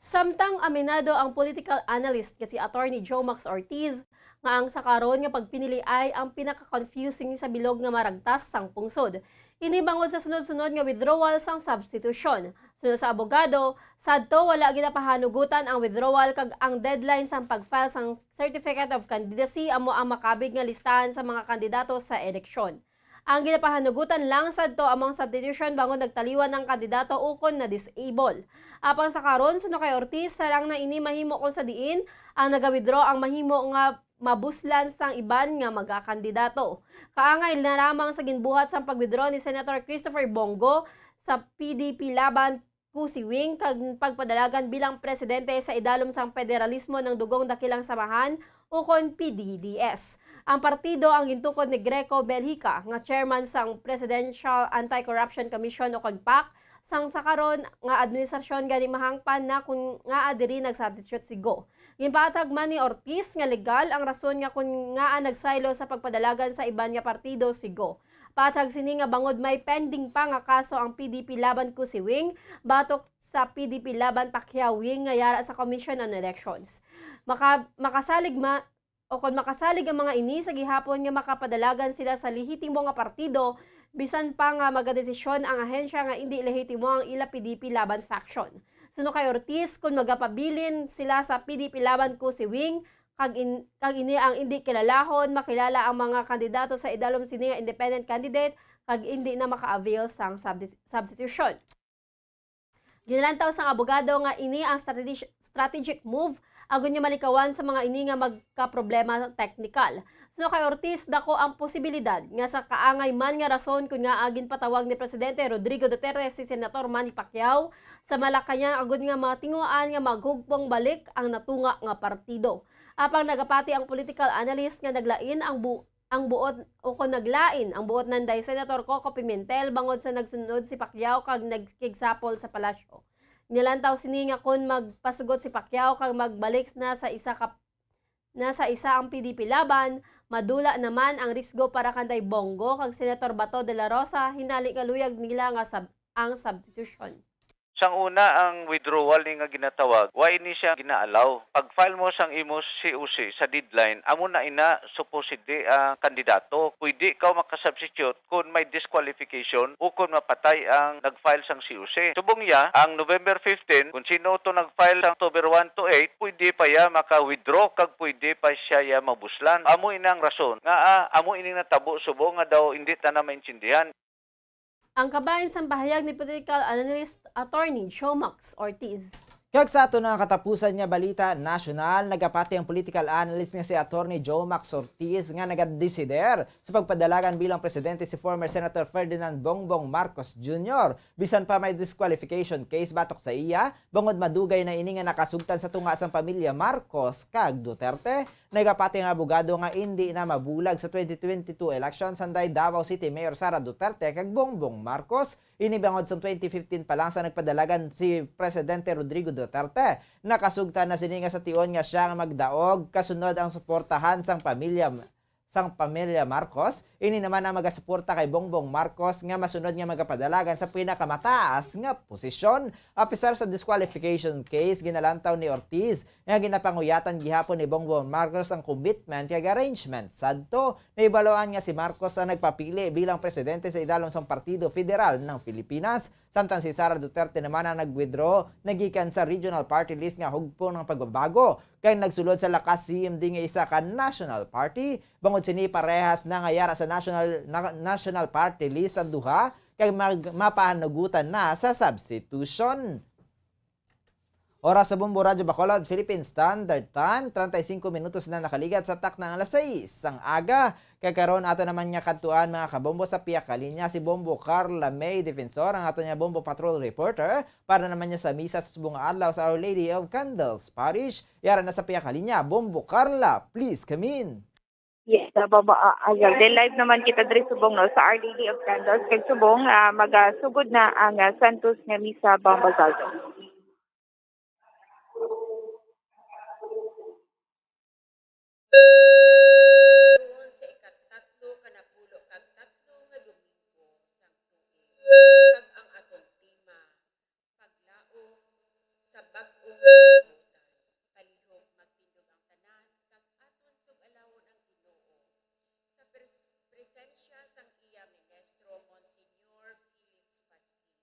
Samtang aminado ang political analyst nga si Attorney Joe Max Ortiz nga ang sa karon nga pagpinili ay ang pinaka-confusing sa bilog nga maragtas sang pungsod. Ini bangod sa sunod-sunod nga withdrawal sang substitution. Sunod sa abogado, sadto wala ginapahanugutan ang withdrawal kag ang deadline sang pag-file sang Certificate of Candidacy amo ang makabig nga listahan sa mga kandidato sa eleksyon. Ang ginapahanugutan lang sadto amo ang substitution bangod nagtaliwan ang kandidato ukon na-disable. Apang sa karon, suno kay Ortiz, sarang na ini mahimo kon sa diin ang naga-withdraw ang mahimo nga mabuslan sang iban nga magakandidato. Kaangay na lamang sa ginbuhat sang pag-withdraw ni Senator Christopher Bong Go sa P D P Laban Cusi Wing kag pagpadalagan bilang presidente sa idalom sang Pederalismo ng Dugong Dakilang Samahan, ukon P D D S. Ang partido ang gintukod ni Greco Belhica nga chairman sang Presidential Anti-Corruption Commission, ukon PAC, sang sa karon nga administrasyon, gani mahangpan na kun ngaa diri nag-substitute si Go. Ginpatag man ni Ortiz nga legal ang rason nga kun ngaa nagsaylo sa pagpadalagan sa iban nga partido si Go. Patag sini nga bangod may pending pa nga kaso ang P D P laban Cusi Wing batok sa P D P laban Pacquiao Wing nga yara sa Commission on Elections. Maka-, makasalig ma-, o kon makasalig ang mga ini sa gihapon nga makapadalagan sila sa lehitimo nga partido, bisan pa nga magadesisyon ang ahensya nga indi lehitimo ang ila P D P laban faction. Suno kay Ortiz, kon magapabilin sila sa P D P laban Cusi Wing, kag in-, kag ini ang indi kilalahon, makilala ang mga kandidato sa idalom sini nga independent candidate, kag indi na maka-avail sang subdi-, substitution. Ginalantaw sang abogado nga ini ang strategi-, strategic move agod nga malikawan sa mga ini nga magkaproblema teknikal. Suno kay Ortiz, dako ang posibilidad nga sa kaangay man nga rason kon ngaa ginpatawag ni Presidente Rodrigo Duterte si Senator Manny Pacquiao sa Malacañang agud nga matinguhaan nga maghugpong balik ang natunga nga partido. Apang nagapati ang political analyst nga naglain ang bu-, ang buot, o kon naglain ang buot nanday Senator Coco Pimentel bangod sa nagsunod si Pacquiao kag nagkigsapol sa palasyo. Nilantaw sini nga kon magpasugot si Pacquiao kag magbalik na sa isa ka na sa isa ang P D P laban, madula naman ang risgo para kanday Bong Go kag Senator Bato de la Rosa, hinali nga luyag nila nga sab-, ang substitution. Sang una, ang withdrawal ni nga ginatawag, wa ini siya gina-allow. Pag-file mo sang imo C O C sa deadline, amo na ina supposedly ang kandidato. Pwede ikaw makasubstitute kon may disqualification o kon mapatay ang nag-file sang C O C. Subong iya, ang November fifteen, kung sino to nag-file sang October one to eight, pwede pa iya maka-withdraw kag pwede pa siya iya mabuslan. Amo ini ang rason nga, ah, amo ini natabo subong nga daw indi tanan maintindihan. Ang kabahin sang pahayag ni political analyst Attorney Joe Max Ortiz. Kag sa aton nga katapusan nga balita nasyonal, nagapati ang political analyst nga si Attorney Joe Max Ortiz nga nagadesider sa pagpadalagan bilang presidente si former Senator Ferdinand Bongbong Marcos Junior, bisan pa may disqualification case batok sa iya, bangod madugay na ini nga nakasugtan sa tunga sang pamilya Marcos kag Duterte. Nagapati ang abogado nga indi na mabulag sa twenty twenty-two election sanday Davao City Mayor Sara Duterte kag Bongbong Marcos. Ini bangod sang twenty fifteen pa lang sa nagpadalagan si Presidente Rodrigo Duterte. Nakasugtan na sini nga sa tion nga sia nga magdaog kasunod ang suportahan sang pamilya, sang pamilya Marcos. Ini naman ang magasuporta kay Bongbong Marcos nga masunod nga magapadalagan sa pinakamataas nga posisyon. Apisar sa disqualification case, ginalantaw ni Ortiz nga ginapanguyatan gihapon ni Bongbong Marcos ang commitment kag arrangement sadto. Nahibaluan nga si Marcos ang nagpapili bilang presidente sa idalom sang Partido Federal ng Pilipinas, samtang si Sara Duterte naman ang nag-withdraw na gikan sa regional party list nga Hugpong ng Pagbabago, kay nagsulod sa lakas C M D nga isa ka national party. Bangod sini, parehas na nga yara sa national, na, national party list ang duha, kay mag-, mapahanugutan na sa substitution. Oras sa Bombo Radyo Bacolod, Philippine Standard Time, treinta y cinco minutos na nakaligat sa takna nga alas sais sang aga. Kay karon, ato naman nga kadtuan, mga kabombo, sa pihak ka linya si Bombo Carla May Defensor, ang ato nga Bombo Patrol Reporter, para naman niya sa misa sa subong nga adlaw sa Our Lady of Candles Parish. Yara na sa pihak ka linya, Bombo Carla, please come in. Yes, sa baba, ah, ayan. Then live naman kita diri subong, no, sa Our Lady of Candles. Kag subong, ah, magasugod na ang, ah, Santos nga Misa, Bamba Saldo. Sa ikatatlo ka napulo kag tatlo nga domingo sang tuig, kag ang aton tema, paglaom sa bag-o nga kalibutan. Palihog magtindog ang tanan, kag aton sug-alawon ang Ginoo sa pres-, presensya sang iya ministro, Monsignor Felix Pasquin.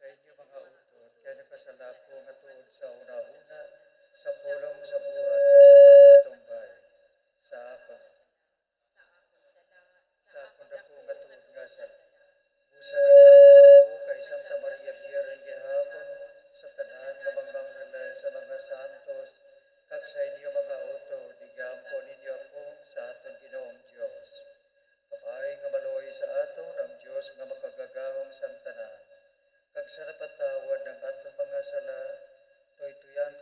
Sa inyo mga utod, kay nakasala ko nga tuod sa hunahuna, sa pulong, sa buhat, kag sa pagkatumbay. Sa akon, sa akon dako nga tuod nga sala. Busa nagdako ako kay Santa Maria Birhen gihapon, sa tanan nga mga anghel, sa mga santos, kag sa inyo mga utod, igampo ninyo ako sa aton Ginoong Dios. Kabay nga maluoy sa aton ang Dios nga makagagahom sang tanan, kag sa napatawad ang aton mga sala, tuytuyan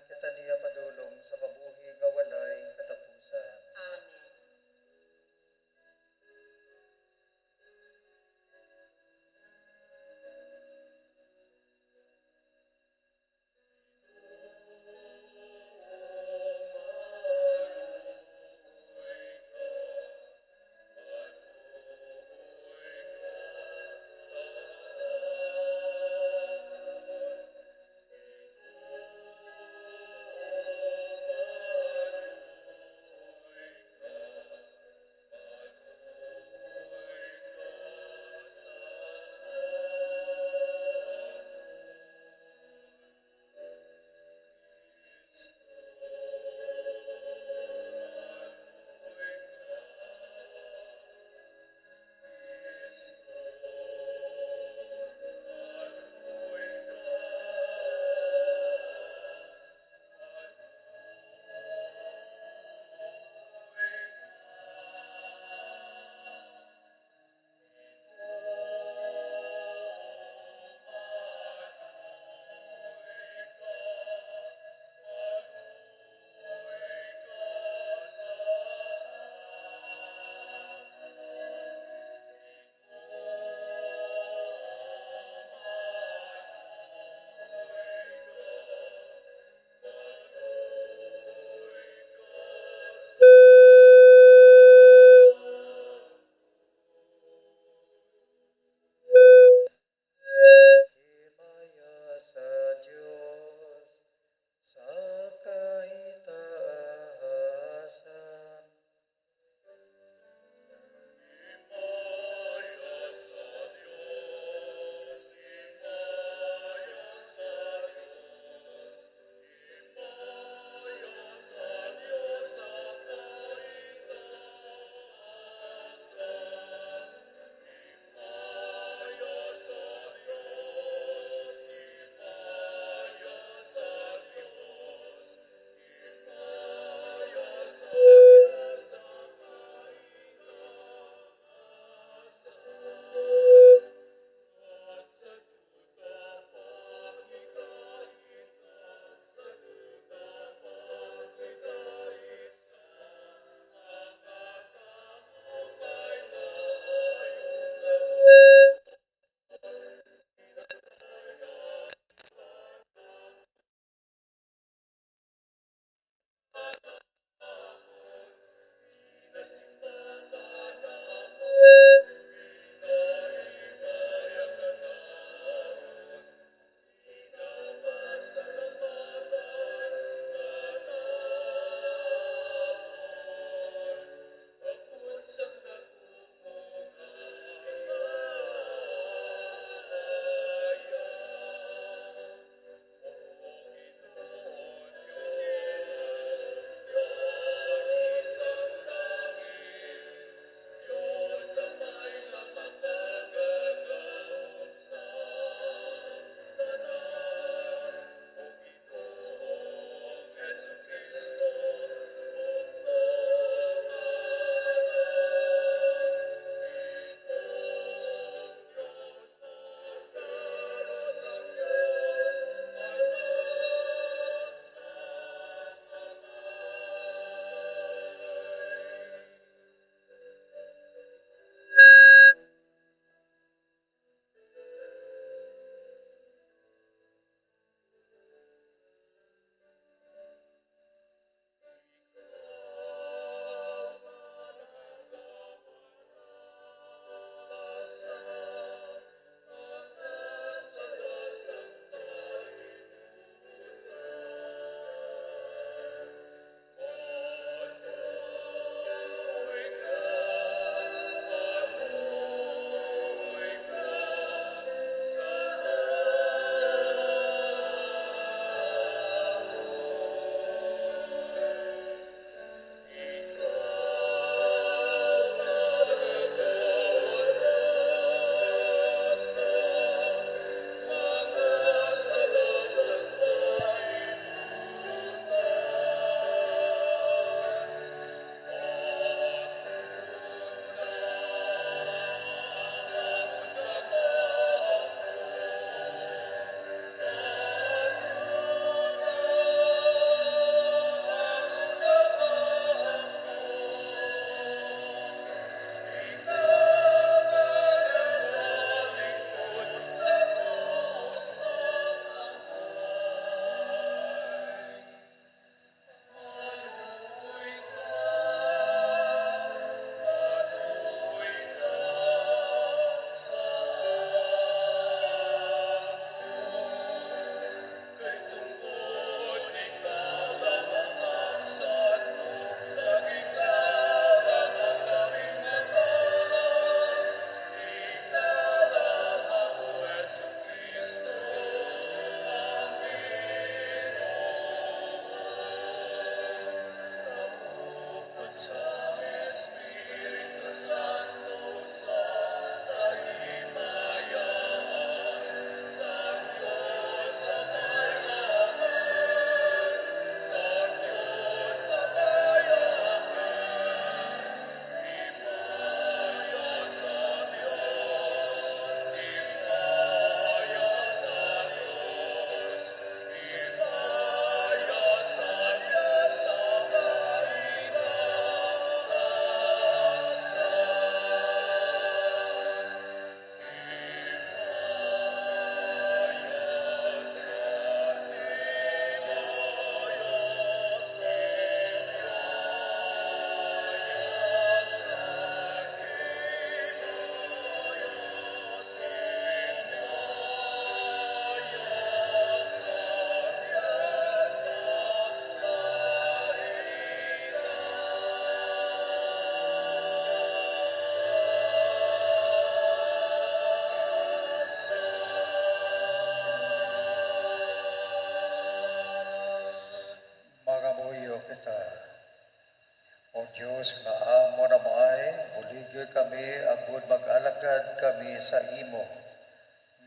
Dios nga amon Amay, buligi kami agud mag-alagad kami sa imo,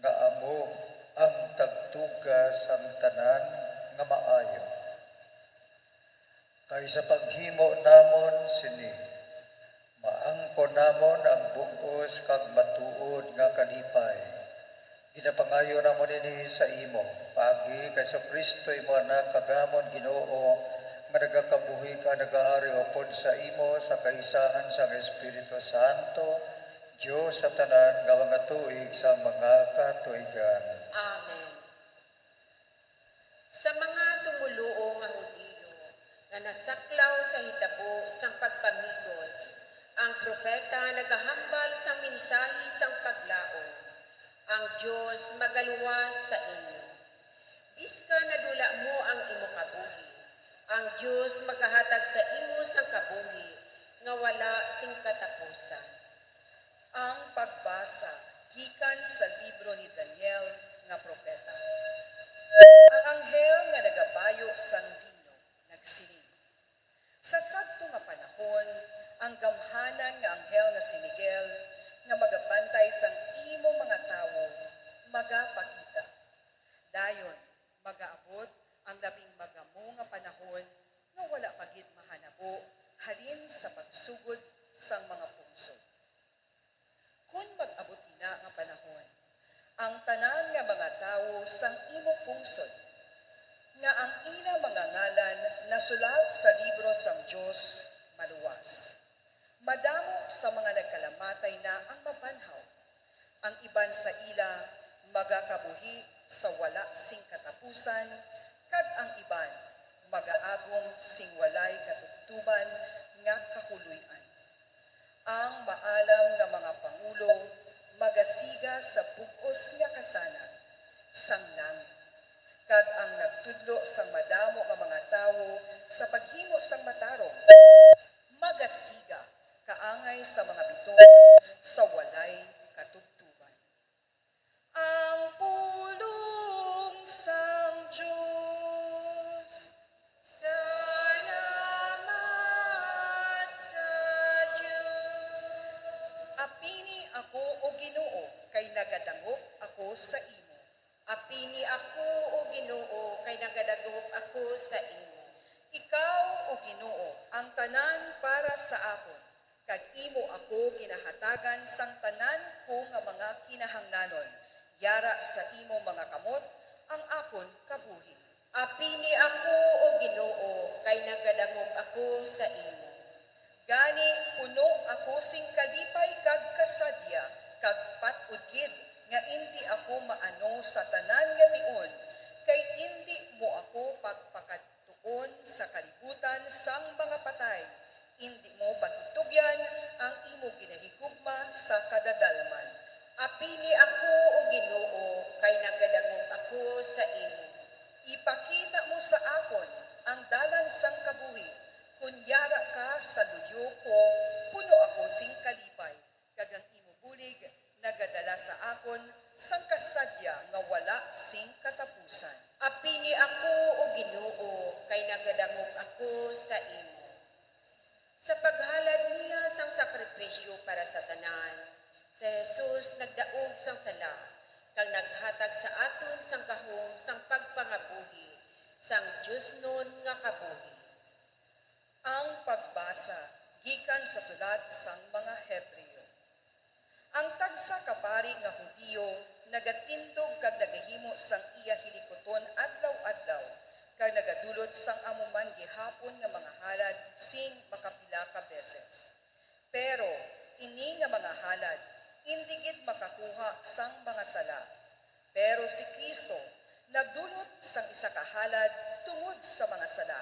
nga amo ang tagtuga sang tanan nga maayo. Kay sa paghimo namon sini, maangkon namon ang bug-os kag matuod nga kalipay. Ginapangayo namon ini sa imo, paagi kay Jesu-Cristo, imo Anak, kag amon Ginoo, nga nagakabuhi kag nagaari upod sa imo sa kaisahan sang Espiritu Santo, Dios sa tanan nga mga tuig sang mga katuigan. Amen. Sa mga tumoluo nga Hudiyo nga nasaklaw sa hitabo sang pagpamigos, ang propeta nagahambal sang mensahe sang paglaom, "Ang Dios magaluwas sa inyo. Bisan nadula mo ang imo kabuhi, ang Dios magahatag sa imo sang kabuhi nga wala sing katapusan." Ang pagbasa gikan sa libro ni Daniel nga propeta. Ang anghel nga nagabayo sang lino nagsiling, "Sa sadto nga panahon, ang gamhanan nga anghel nga si Miguel, nga magabantay sang imo mga tawo, magapakita. Dayon, magaabot ang labing magamo nga panahon nga wala pa gid mahanabo halin sa pagsugod sang mga pungsod. Kon mag-abot ina nga panahon, ang tanan nga mga tawo sang imo pungsod, nga ang ila mga ngalan nasulat sa libro sang Dios, maluwas. Madamo sa mga nagkalamatay na ang mabanhaw. Ang iban sa ila magakabuhi sa wala sing katapusan, kag ang iban magaagom sing walay katubtoban nga kahuloy-an. Ang maalam nga mga pangulo magasiga sa bug-os nga kasanag sang langit, kag ang nagtudlo sang madamo nga mga tawo sa paghimo sang matarong magasiga kaangay sa mga bituon sa walay katubtoban." Ang pulong sang Dios. Salamat sa Dios. Apini ako, O Ginoo, kay nagadangop ako sa imo. Apini ako, O Ginoo, kay nagadangop ako sa imo. Ikaw, O Ginoo, ang tanan para sa akon, kag imo ako ginahatagan sang tanan ko nga mga kinahanglanon. Yara sa imo mga kamot ang akon kabuhi. Apini ako, O Ginoo, kay nagadangop ako sa imo. Gani, puno ako sing kalipay kag kasadya, kag pat-od gid nga indi ako maano sa tanan nga tion, kay indi mo ako pagpakadtuon sa kalibutan sang mga patay, indi mo pagitugyan ang imo ginahigugma sa kadadalman. Apini ako, O Ginoo, kay nagadangop ako sa imo. Ipakita mo sa akon ang dalan sang kabuhi, kon yara ka sa luyo ko, puno ako sing kalipay, kag ang imo bulig nagadala sa akon sang kasadya nga wala sing katapusan. Apini ako, O Ginoo, kay nagadangop ako sa imo. Sa paghalad niya sang sakripisyo para sa tanan, si Jesus nagdaog sang sala kag naghatag sa aton sang gahom sang pagpangabuhi sang diosnon nga kabuhi. Ang pagbasa gikan sa sulat sang mga Hebreo. Ang tagsa ka pari nga Hudiyo nagatindog kag nagahimo sang iya hilikuton adlaw-adlaw, kag nagadulot sang amo man gihapon nga mga halad sing makapila ka beses. Pero ini nga mga halad indi gid makakuha sang mga sala. Pero si Cristo nagdulot sang isa ka halad tungod sa mga sala,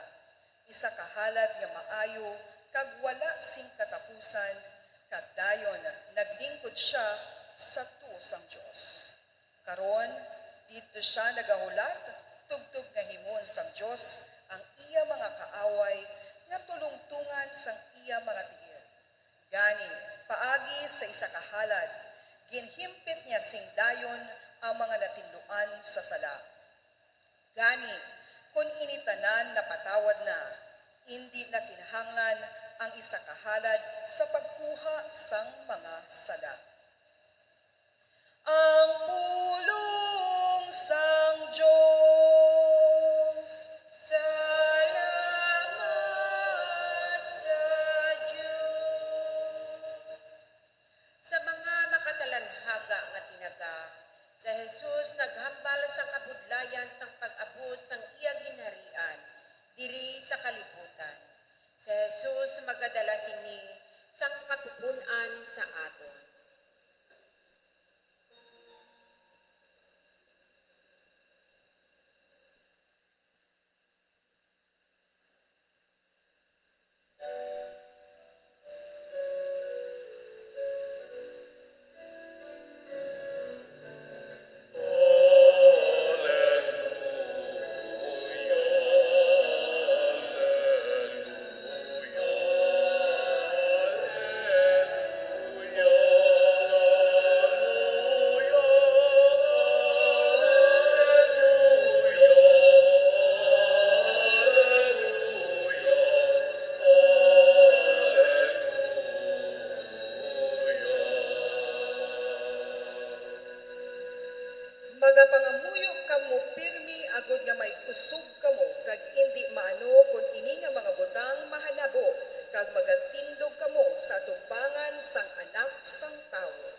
isa ka halad nga maayo kag wala sing katapusan, kag dayon naglingkod sia sa tuo sang Dios. Karon, didto sia nagahulat tubtob nga himuon sang Dios ang iya mga kaaway nga tulongtongan sang iya mga tiil. Gani, paagi sa isa ka halad, ginhimpit niya sing dayon ang mga natinluan sa sala. Gani, kon ini tanan napatawad na, indi na kinahanglan Ang isa ka halad sa pagkuha sang mga sala. Ang pulong sang Dios. Salamat sa Dios. Sa mga makatalanghaga nga tinaga, si Jesus naghambal sang kabudlayan sang pag-abot sang iya ginharian diri sa kalibutan. Si Jesus magadala sini sang kapupun-an sa aton. Magapangamuyo kamo pirme agod nga may kusog kamo, kag indi maano kon ini nga mga butang mahanabo, kag magatindog kamo sa atubangan sang Anak sang Tawo.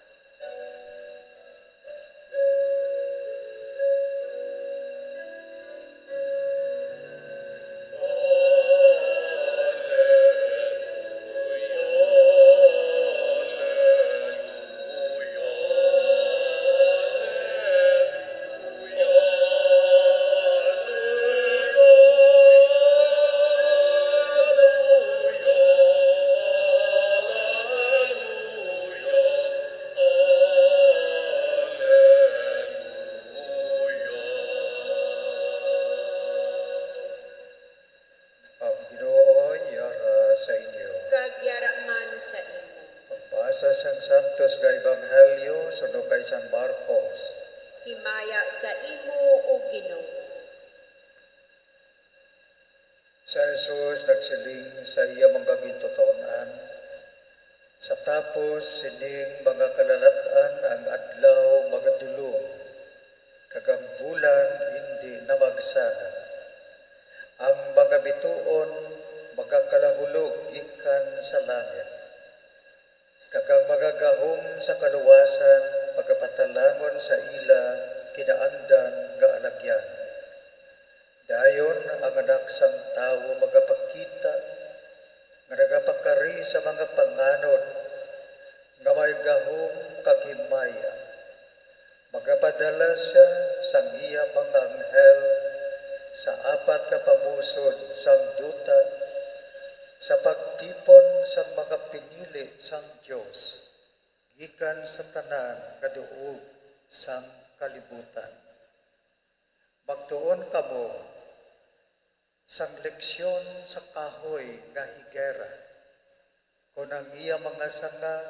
Ang Ginoo yara sa inyo. Kag yara man sa imo. Pagbasa sang Santos nga Ebanghelyo suno kay San Marcos. Himaya sa imo, O Ginoo. Si Jesus nagsiling sa iya mga gintuton-an, "Sa tapos sining mga kalalat-an ang adlaw magadulom, kag ang bulan indi na magsana. Ang mga bituon magakalahulog gikan sa langit, kag ang mga gahom sa kaluwasan magapatalangon sa ila kinaandan nga alagyan. Dayon ang Anak sang Tawo magapakita nga nagapakari sa mga panganod nga may gahom kag himaya. Magapadala sia sang iya mga anghel sa apat ka pamusod sang duta sa pagtipon sang mga pinili sang Dios gikan sa tanan nga duog sang kalibutan. Magtuon kamo sang leksyon sa kahoy nga higera, kon ang iya mga sanga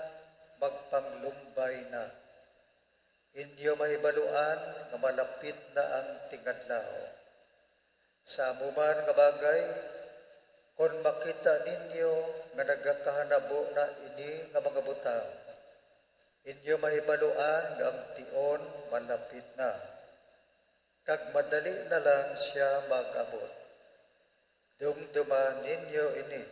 magpanglumbay na. Inyo mahibaluan nga malapit na ang tingadlaw. Sa amo man nga bagay, kon makita ninyo nga nagakahanabo na ini nga mga butang, inyo mahibaluan nga ang tion malapit na, kag madali na lang sia mag-abot. Dumduma ninyo ini.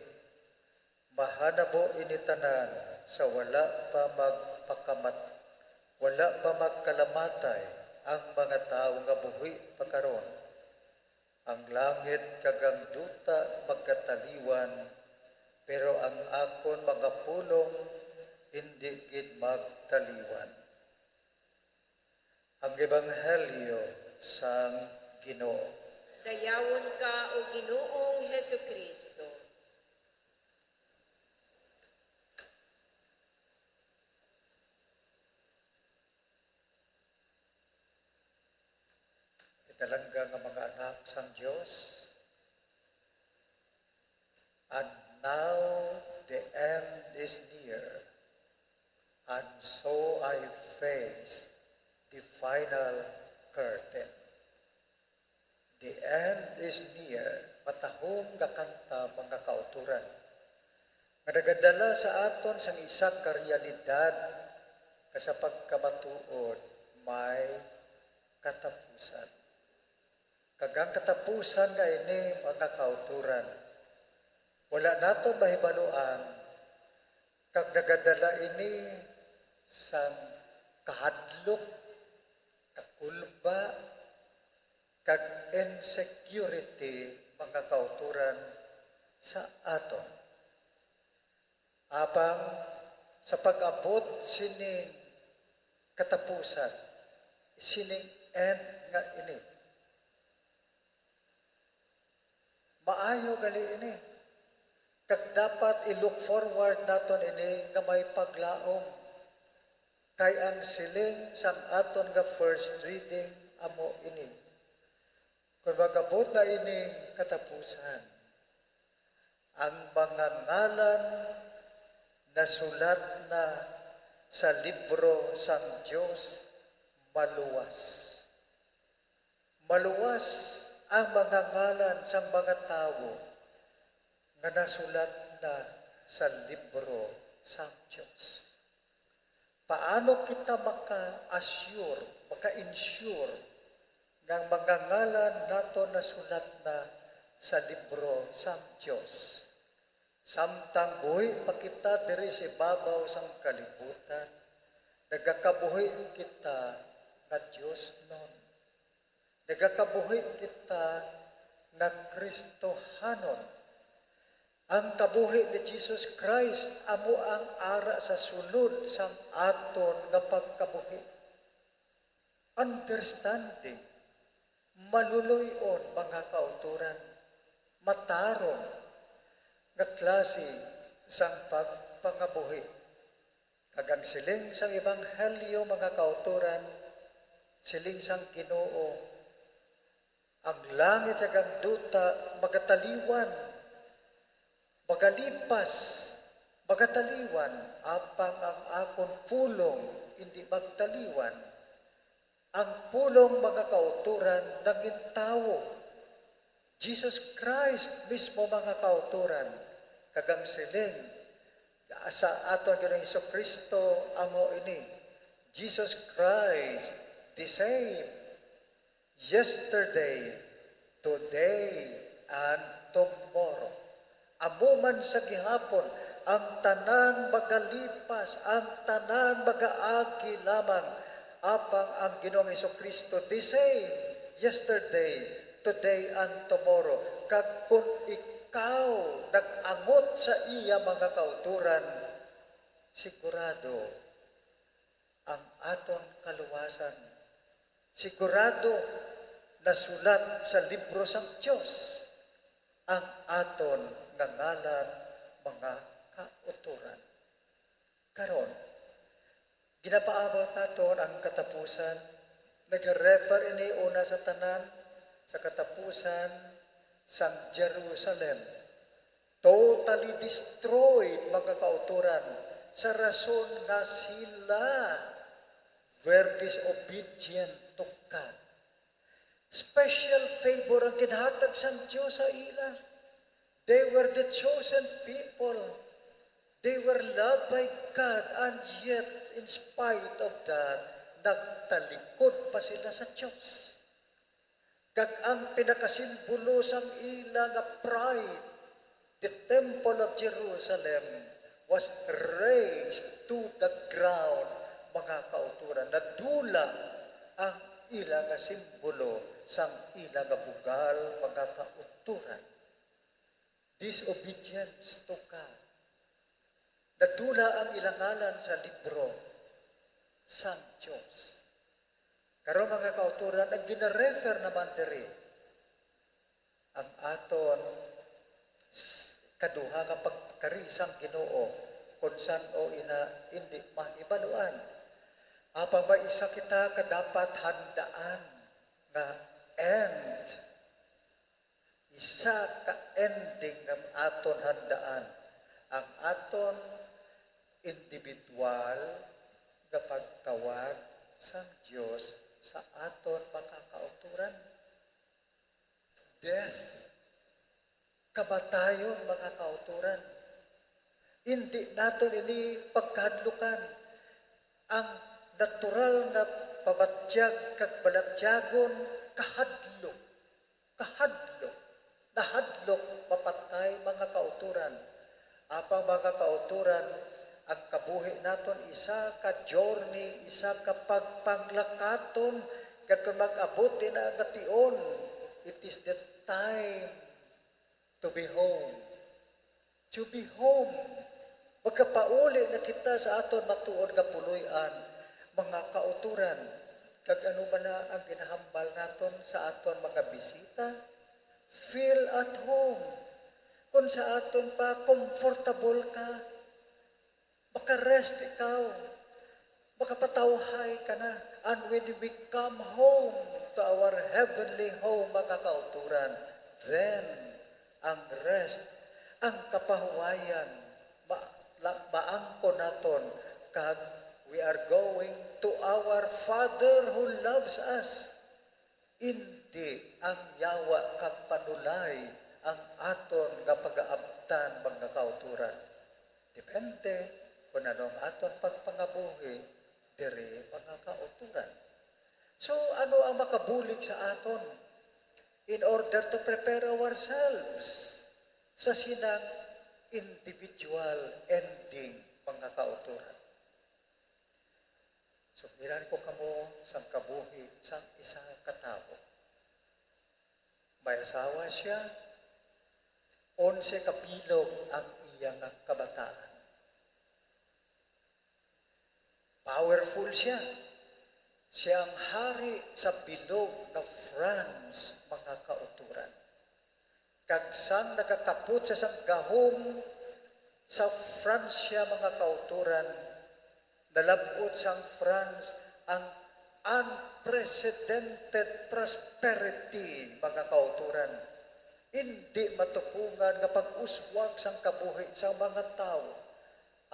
Mahanabo ini tanan sa wala pa magpakamat-, wala pa magkalamatay ang mga tawo nga buhi pa karon. Ang langit kag ang duta magkataliwan, pero ang akon mga pulong indi gid magtaliwan." Ang Ebanghelyo sang Ginoo. Dayawon ka, O Ginoong Jesu-Cristo. Pinalangga nga mga anak sang Dios, and now the end is near, and so I face the final curtain. The end is near, matahom nga kanta, mga kautoran. nga nagadala sa aton sang isa ka realidad nga sa pagkamatuod may katapusan. Kag ang katapusan nga ini, mga kauturan, wala nato mahibaluan, kag nagadala ini sang kahadlok, kakulba, kag insecurity, mga kauturan, sa aton. Apang sa pag-abot sining katapusan, sining end nga ini, maayo gali ini. Kag dapat i-look forward naton ini nga may paglaom. Kay ang siling sang aton nga first reading amo ini: Kon mag-abot na ining katapusan, ang mga ngalan nasulat na sa libro sang Dios maluwas. Maluwas ang mga ngalan sang mga tawo nga nasulat na sa libro sang Dios. Paano kita maka-assure, maka-ensure nga ang mga ngalan nato nasulat na sa libro sang Dios? Samtang buhi pa kita diri sa ibabaw sang kalibutan, nagakabuhi kita nga diosnon. Nagakabuhi kita nga Kristohanon. Ang kabuhi ni Jesus Christ amo ang ara sa sulod sang aton nga pagkabuhi. Understanding, maluloy-on, mga kauturan, matarong nga klase sang pagpangabuhi. Kag ang siling sang ebanghelyo, mga kauturan, siling sang Ginoo, ang langit kag ang duta magataliwan, magalipas, magataliwan, apang ang akon pulong indi magtaliwan. Ang pulong, mga kauturan, nangin tawo. Jesus Christ mismo, mga kauturan, kag ang siling sa aton Ginoong Jesu-Cristo amo ini: Jesus Christ, the same yesterday, today, and tomorrow. Amo man sa gihapon, ang tanan magalipas, ang tanan magaagi lamang, apang ang Ginoong Jesu-Cristo the same yesterday, today, and tomorrow. Kag kon ikaw nag-angot sa iya, mga kauturan, sigurado ang aton kaluwasan. Sigurado nasulat sa libro sang Dios ang aton nga ngalan, mga kauturan. Karon, ginapaabot naton ang katapusan. Nag-refer ini una sa tanan sa katapusan sang Jerusalem. Totally destroyed, mga kauturan, sa rason nga sila were disobedient to God. Special favor ang ginhatag sang Dios sa ila. They were the chosen people. They were loved by God, and yet, in spite of that, nagtalikod pa sila sa Dios. Kag ang pinakasimbolo sang ila nga pride, the Temple of Jerusalem, was razed to the ground, mga kauturan. Nadula ang ila nga simbolo sang ila nga bugal, mga kauturan. Disobedience to God. Nadula ang ila ngalan sa libro sang Dios. Karon, mga kauturan, ang ginarefer naman diri ang aton s-, kaduha nga pagkari sang Ginoo, kon san-o ina indi mahibaluan. Apang may isa kita ka dapat handaan nga end. Isa ka ending nga aton handaan, ang aton individual nga pagtawag sang Dios sa aton mga kauturan. Death, kamatayon, mga kauturan. Hindi naton ini pagkahadlukan. Ang natural nga pabatyag kag balatyagon, kahadlok. Kahadlok. Nahadlok mapatay, mga kautoran. Apang, mga kautoran, ang kabuhi naton isa ka journey, isa ka pagpanglakaton, kag kon mag-abot na nga tion, it is the time to be home. To be home. Magkapauli na kita sa aton matuod nga puloy-an, mga kautoran. Kag ano man na ang ginahambal naton sa aton mga bisita? Feel at home. Kung sa aton pa, comfortable ka, maka-rest ikaw, makapatawhay ka na. And when we come home to our heavenly home, mga kautoran, then ang rest, ang kapahuwayan, ma-, la-, maangkon naton, kag we are going to our Father who loves us. Indi ang yawa kag panulay ang aton nga pagaabtan, mga kautoran. Depende kon ano ang aton pagpangabuhi diri, mga kautoran. So, ano ang makabulig sa aton in order to prepare ourselves sa sinang individual ending, mga kautoran? Sugiran ko kamo sang kabuhi sang isa ka tawo. May asawa sia, onse ka bilog ang iya nga kabataan. Powerful sia. Sia ang hari sa bilog nga France, mga kautoran. Kag sang nagakapot sia sang gahom sa Francia, mga kautoran, nalab-ot sang France ang unprecedented prosperity, mga kautoran. Indi matupungan nga pag-uswag sang kabuhi sang mga tawo.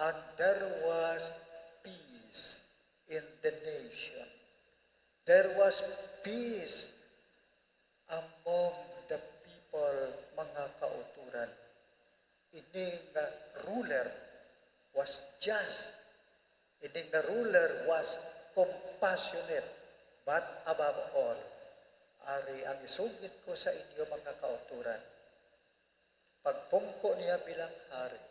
And there was peace in the nation. There was peace among the people, mga kautoran. Ini nga ruler was just. Ini nga ruler was compassionate. But above all, ari ang isugid ko sa inyo, mga kautoran. Pagpungko niya bilang hari,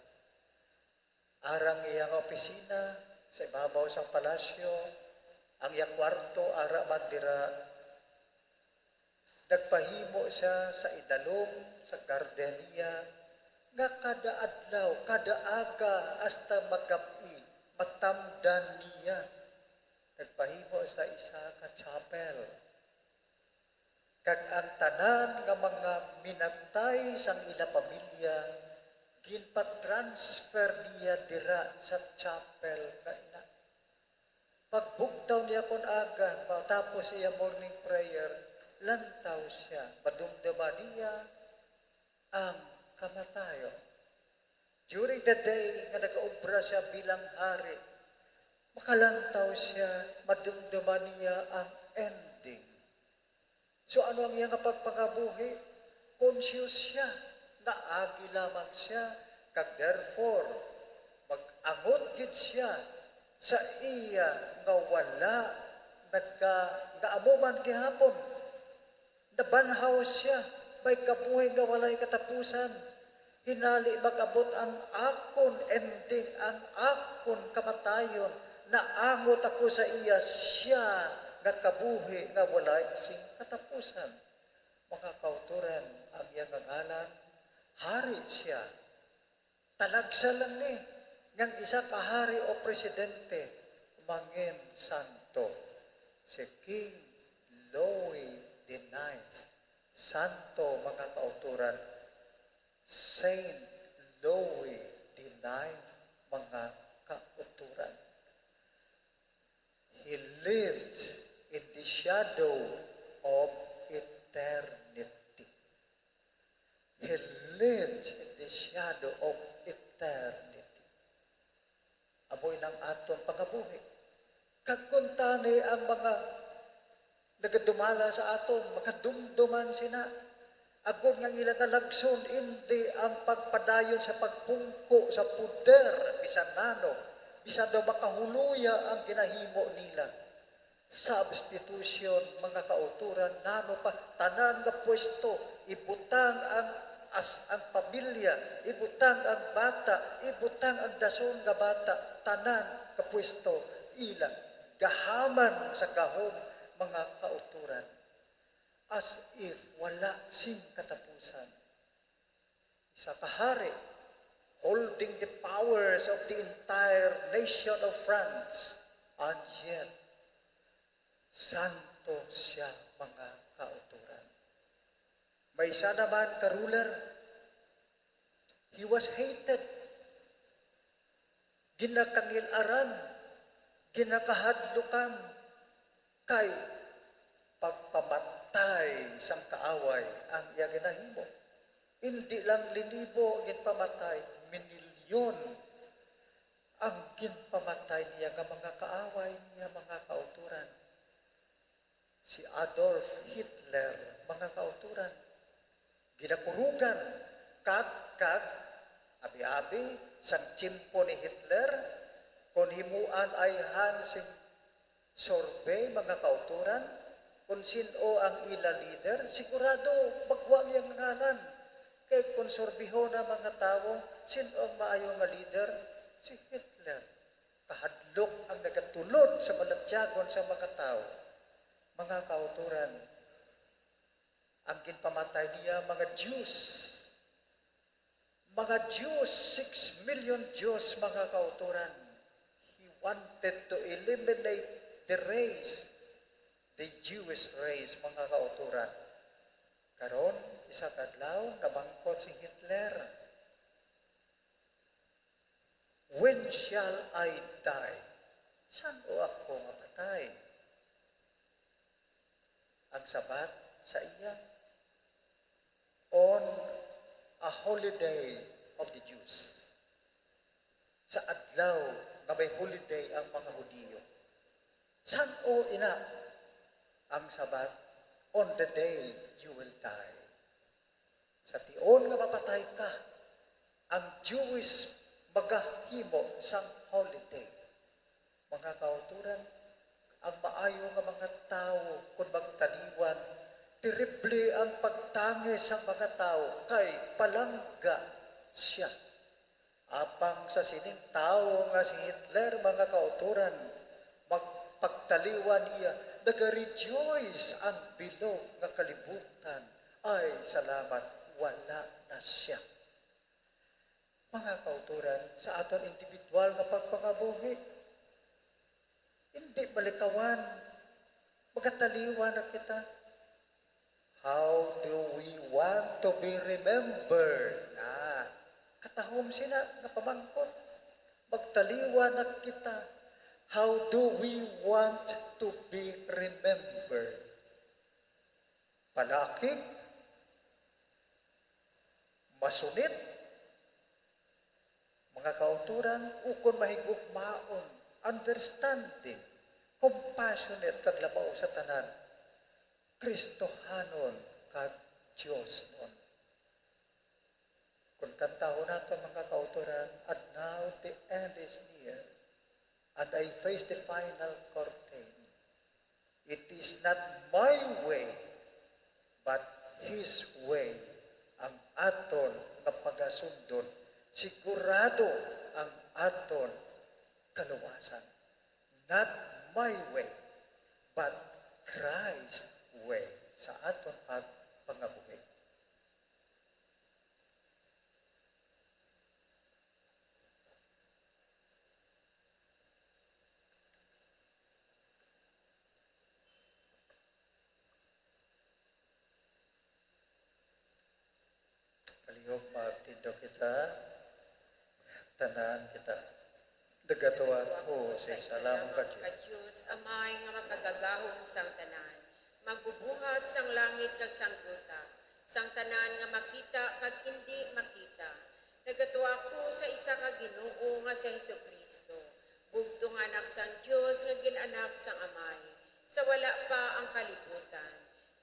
arang iya nga opisina sa ibabaw sang palasyo, ang iya kwarto ara man dira. Nagpahimo sia sa idalom sa garden niya, nga kada adlaw, kada aga, hasta magab-i, matamdan niya. Nagpahimo sa isa ka chapel. Kag ang tanan nga mga minatay sang ila pamilya, ginpa-transfer niya dira sa chapel nga ina. Pagbugtaw niya kon aga, matapos iya morning prayer, lantaw sia, madumduman niya ang kamatayon. During the day nga nagaobra sia bilang hari, makalantaw sia, madumduman niya ang ending. So, ano ang iya nga pagpangabuhi? Conscious sia nga agi lamang sia, kag therefore, mag-angot gid sia sa iya nga wala nagka-, nga amo man gihapon. Nabanhaw sia, may kabuhi nga walay katapusan. Hinali mag-abot ang akon ending, ang akon kamatayon. Naangot ako sa iya, sia nga kabuhi nga walay sing katapusan. Mga kautoran, ang iya nga ngalan, hari sia. Talagsa lang ni nga ang isa ka hari o presidente mangin santo, si King Louis the Ninth. Santo, mga kautoran, Saint Louis the Ninth, mga kautoran. He lived in the shadow of eternity. He lived in the shadow of eternity. Amo inang aton pangabuhi. Kag kuntani ang mga nagadumala sa aton, makadumduman sina. Agod nga ang ila nga lagson indi ang pagpadayon sa pagpungko sa poder, bisan nano, bisan daw makahuluya ang ginahimo nila. Substitution, mga kauturan, nano pa, tanan nga pwesto, ibutang ang as-, ang pamilya, ibutang ang bata, ibutang ang dason nga bata, tanan nga pwesto, ila gahaman sa gahom, mga kauturan. As if wala sing katapusan. Isa ka hari, holding the powers of the entire nation of France, and yet, santo sia, mga kauturan. May isa naman ka ruler, he was hated. Ginakangil-aran, ginakahadlukan, kay pagpamatay sang kaaway ang iya ginahimo. Indi lang linibo ang ginpamatay, minilyon ang ginpamatay niya nga mga kaaway niya, mga kauturan. Si Adolf Hitler, mga kauturan, ginakurugan kag, kag abi-abi sang tiyempo ni Hitler, kon himuan ayhan sing survey, mga kauturan, kon sin-o ang ila leader, sigurado magwa ang iyang ngalan. Kay kon surbihon ang mga tawo, sin-o ang maayo nga leader? Si Hitler. Kahadlok ang nagatulod sa balatyagon sa mga tawo. Mga kauturan, ang ginpamatay niya, mga Jews. Mga Jews, six million Jews, mga kauturan. He wanted to eliminate the race, the Jewish race, mga kauturan. Karon, isa ka adlaw, nabangkot si Hitler. "When shall I die?" San-o ako mapatay? Ang sabat sa iya, "On a holiday of the Jews." Sa adlaw nga may holiday ang mga Hudiyo. San-o ina? Ang sabat, "On the day you will die." Sa tion nga mapatay ka, ang Jewish magahimo sang holiday. Mga kauturan, ang maayo nga mga tawo, kon magtaliwan, terrible ang pagtangis sang mga tawo, kay palangga sia. Apang sa sining tawo nga si Hitler, mga kauturan, magpagtaliwan niya, nagarejoice ang bilog nga kalibutan. Ay, salamat, wala na sia. Mga kauturan, sa aton individual nga pagpangabuhi, hindi malikawan, magataliwan na kita. How do we want to be remembered? Na, katahom sila nga pamangkot. Magtaliwan na kita. How do we want to be remembered? Palakig? Masunit? Mga kauturan, ukon mahigugmaon, understanding, compassionate, kag labaw sa tanan, Kristohanon kag Diosnon. Kon kantahon nato, mga kauturan, "And now the end is near, and I face the final curtain. It is not my way, but His way ang aton nga pagasundon. Sigurado ang aton kaluwasan." Not my way, but Christ way sa aton pagpangabuhi. Palihog magtindog kita, tanan kita. Nagatuwa ako sa isa lamang ka Dios, Amay nga makagagahom sang tanan, magbubuhat sang langit kag sang duta, sang tanan nga makita kag indi makita. Nagatuwa ako sa isa ka Ginoo nga si Jesu-Cristo, bugtong nga Anak sang Dios nga gin-anak sang Amay, sa wala pa ang kalibutan.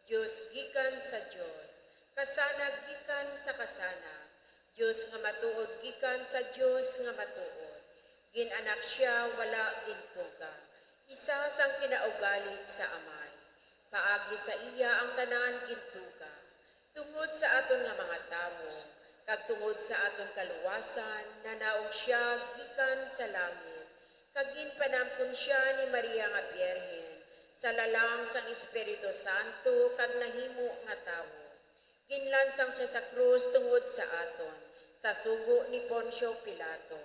Dios gikan sa Dios, Kasanag gikan sa kasanag, Dios nga matuod gikan sa Dios nga matuod. Gin-anak sia, wala gintuga, isa sang kinaugali sa Amay. Paagi sa iya ang tanan gintuga. Tungod sa aton nga mga tawo, kag tungod sa aton kaluwasan, nanaog sia gikan sa langit, kag ginpanamkon sia ni Maria nga Birhen, sa lalang sang Espiritu Santo, kag nahimo nga tawo. Ginlansang sia sa krus tungod sa aton, sa sugo ni Poncio Pilato,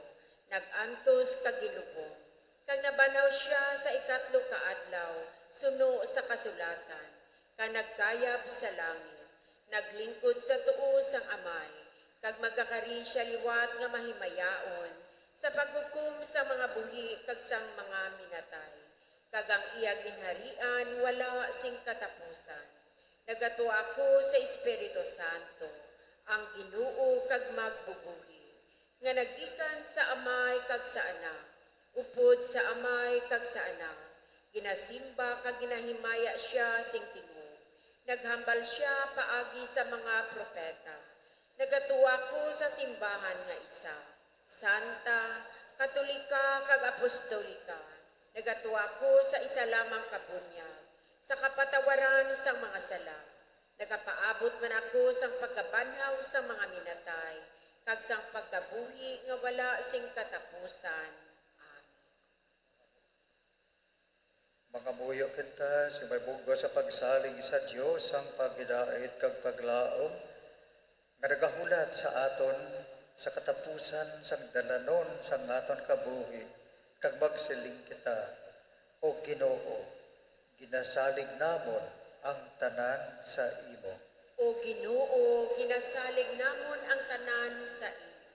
nag-antos kag ginlubong, kag nabanhaw sia sa ikatlo ka adlaw suno sa kasulatan, kag nagkayab sa langit, naglingkod sa tuo sang Amay, kag magakari sia liwat nga mahimayaon sa paghukom sang mga buhi kag sang mga minatay, kag ang iya ginharian wala sing katapusan. Nagatua ako sa Espiritu Santo, ang Ginoo kag magbubuhi, nga naggikan sa Amay kag sa Anak, upod sa Amay kag sa Anak, ginasimba kag ginahimaya sia sing tingog. Naghambal sia paagi sa mga propeta. Nagatua ako sa simbahan nga isa, santa, katolika, kag apostolika. Nagatua ako sa isa lamang ka bunyag, sa kapatawaran sang mga sala. Nagapaabot man ako sang pagkabanhaw sang mga minatay, kag sang pagkabuhi nga wala sing katapusan. Amen. Mangamuyo kita sa may bug-os sa pagsalig sa Dios, ang paghidait kag paglaom, nga nagahulat sa aton sa katapusan sang dalanon sang aton kabuhi, kag magsiling kita, O Ginoo, ginasalig namon ang tanan sa imo. O Ginoo, ginasalig namon ang tanan sa imo.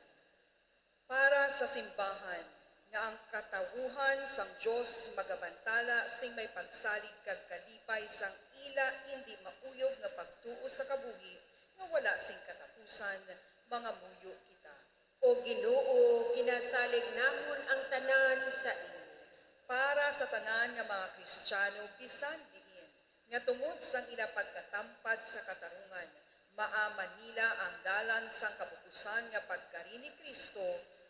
Para sa simbahan, nga ang katawuhan sang Dios magabantala sing may pagsalig kag kalipay sang ila indi mauyog nga pagtuo sa kabuhi nga wala sing katapusan, mangamuyo kita. O Ginoo, ginasalig namon ang tanan sa imo. Para sa tanan nga mga Kristiyano bisan diin, nga tungod sang ila pagkatampad sa katarungan, maaman nila ang dalan sang kabukusan nga pagkari ni Cristo,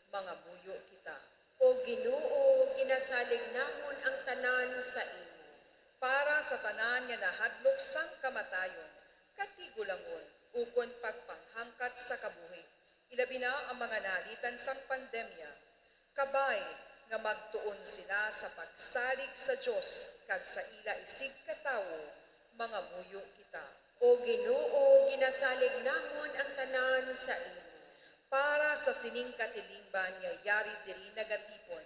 mangamuyo kita. O Ginoo, ginasalig namon ang tanan sa imo. Para sa tanan nga nahadlok sang kamatayon, katigulangon, ukon pagpanghangkat sa kabuhi, ilabi na ang mga nahalitan sang pandemya, kabay nga magtuon sila sa pagsalig sa Dios kag sa ila isigkatawo, mangamuyo kita. O Ginoo, ginasalig namon ang tanan sa imo. Para sa sining katilingban nga yari diri nagatipon,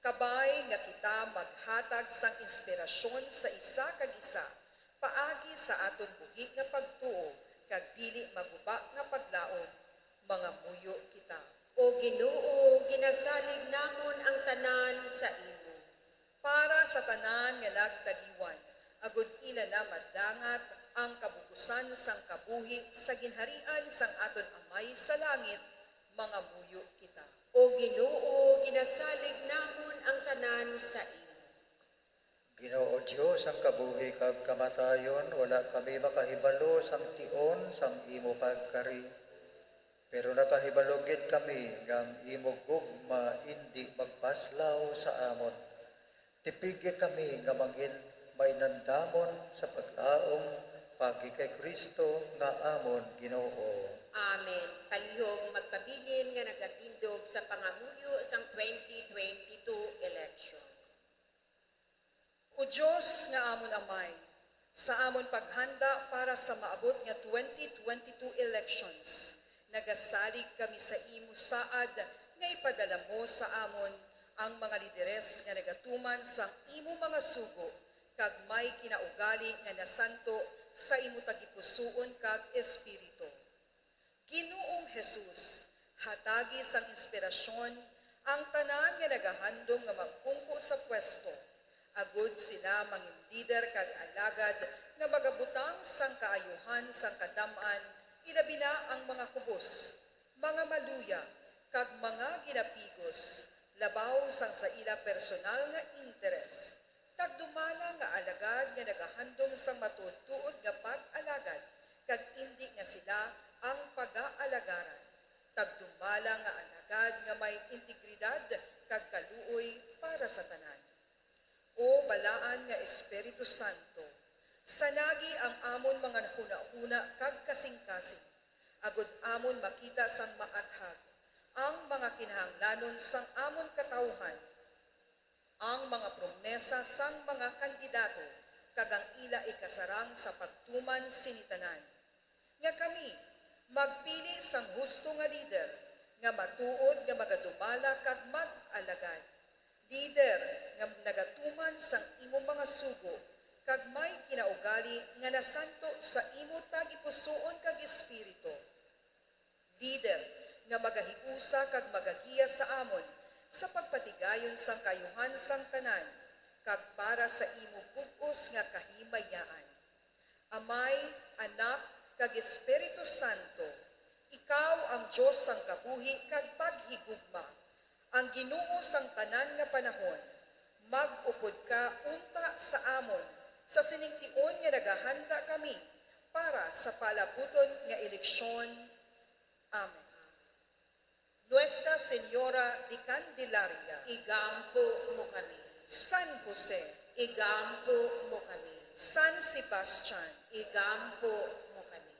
kabay nga kita maghatag sang inspirasyon sa isa kag isa paagi sa aton buhi nga pagtuo kag dili maguba nga paglaom, mangamuyo kita. O Ginoo, ginasalig namon ang tanan sa imo. Para sa tanan nga nagtaliwan, agod ila na madangat ang kabukusan sang kabuhi sa ginharian sang aton Amay sa langit, mangamuyo kita. O Ginoo, ginasalig namon ang tanan sa imo. Ginoo Dios, ang kabuhi kag kamatayon, wala kami makahibalo sang tion sang imo pagkari. Pero nakahibalo gid kami nga ang imo gugma indi magpaslaw sa amon. Tipigi kami nga mangin-, mainandamon sa paglaom paagi kay Cristo nga amon Ginoo. Amen. Palihog magpabilin nga nagatindog sa pangamuyo sang twenty twenty-two election. O Dios nga amon Amay, sa amon paghanda para sa maabot nga twenty twenty-two elections, nagasalig kami sa imo saad nga ipadala mo sa amon ang mga lideres nga nagatuman sang imo mga sugo kag may kinaugali nga nasanto sa imo tagipusoon kag espiritu. Ginoong Jesus, hatagi sang inspirasyon ang tanan nga nagahandom nga magpungko sa pwesto, agud sila mangin lider kag alagad nga magabutang sang kaayuhan sang kadam-an, ilabi na ang mga kubos, mga maluya, kag mga ginapigos, labaw sang sa ila personal nga interes. Tagdumala nga alagad nga nagahandom sang matuod-tuod nga pag-alagad, kag indi nga sila ang pagaalagarad, tagdumala nga alagad nga may integridad kag kaluoy para sa tanan. O balaan nga Espiritu Santo, sanagi ang amon mga hunahuna kag kasingkasing, agod amon makita sang maathag ang mga kinahanglanon sang amon katawhan, ang mga promesa sang mga kandidato, kag ang ila ikasarang sa pagtuman sini tanan, nga kami magpili sang husto nga lider nga matuod nga magadumala kag mag-alagad, lider nga nagatuman sang imo mga sugo kag may kinaugali nga nasanto sa imo tagipusoon kag espiritu, lider nga magahiusa kag magagiya sa amon sa pagpatigayon sang kaayuhan sang tanan kag para sa imo bug-os nga kahimayaan. Amay, Anak, kag Espiritu Santo, ikaw ang Dios sang kabuhi kag paghigugma, ang Ginoo sang tanan nga panahon. Mag-upod ka unta sa amon sa sining tion nga nagahanda kami para sa palabuton nga eleksyon. Amen. Nuestra Señora de Candelaria, igampo mo kami. San Jose, igampo mo kami. San Sebastian, igampo mo kami.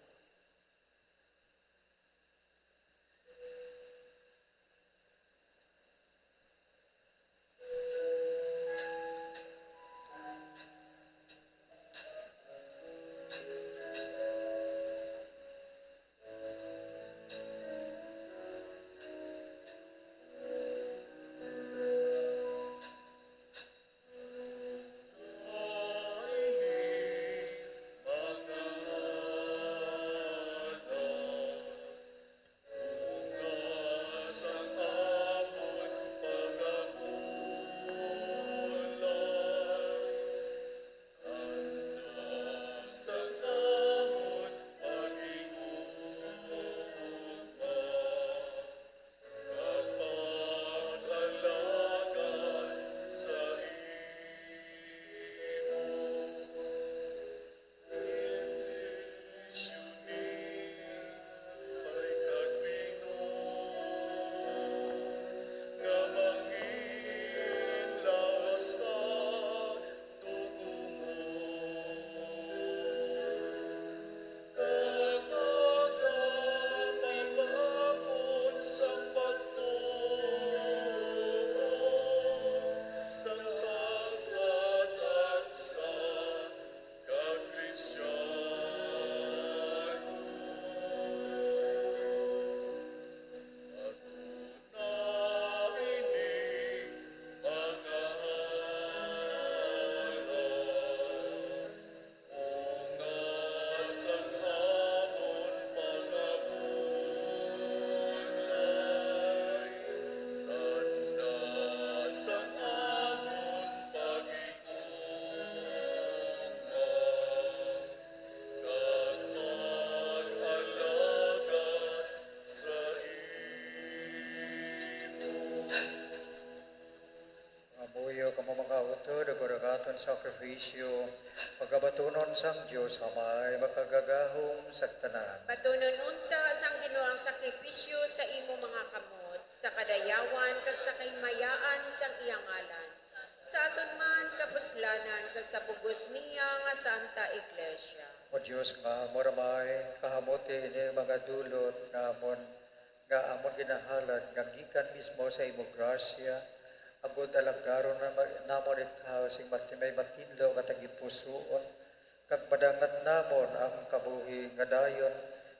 Mamuyo kamo, mga utod, ug ang aton sakripisyo pagabatunon sang Dios nga may makagagahom sa tanan. Batunon unta sang Ginoo ang sakripisyo sa imo mga kamot, sa kadayawan kag sa kahimayaan sang iya ngalan, sa aton man kapuslanan kag sa bug-os niya nga Santa Iglesia. O Dios nga amo ra may, kahamuti ini mga dulot nga amon nga amon ginahalad nga gikan mismo sa imo grasya, agod alagaron na ma-, namon ikaw sing mat-, may matinlo nga tagipusoon, kag madangat namon ang kabuhi nga dayon.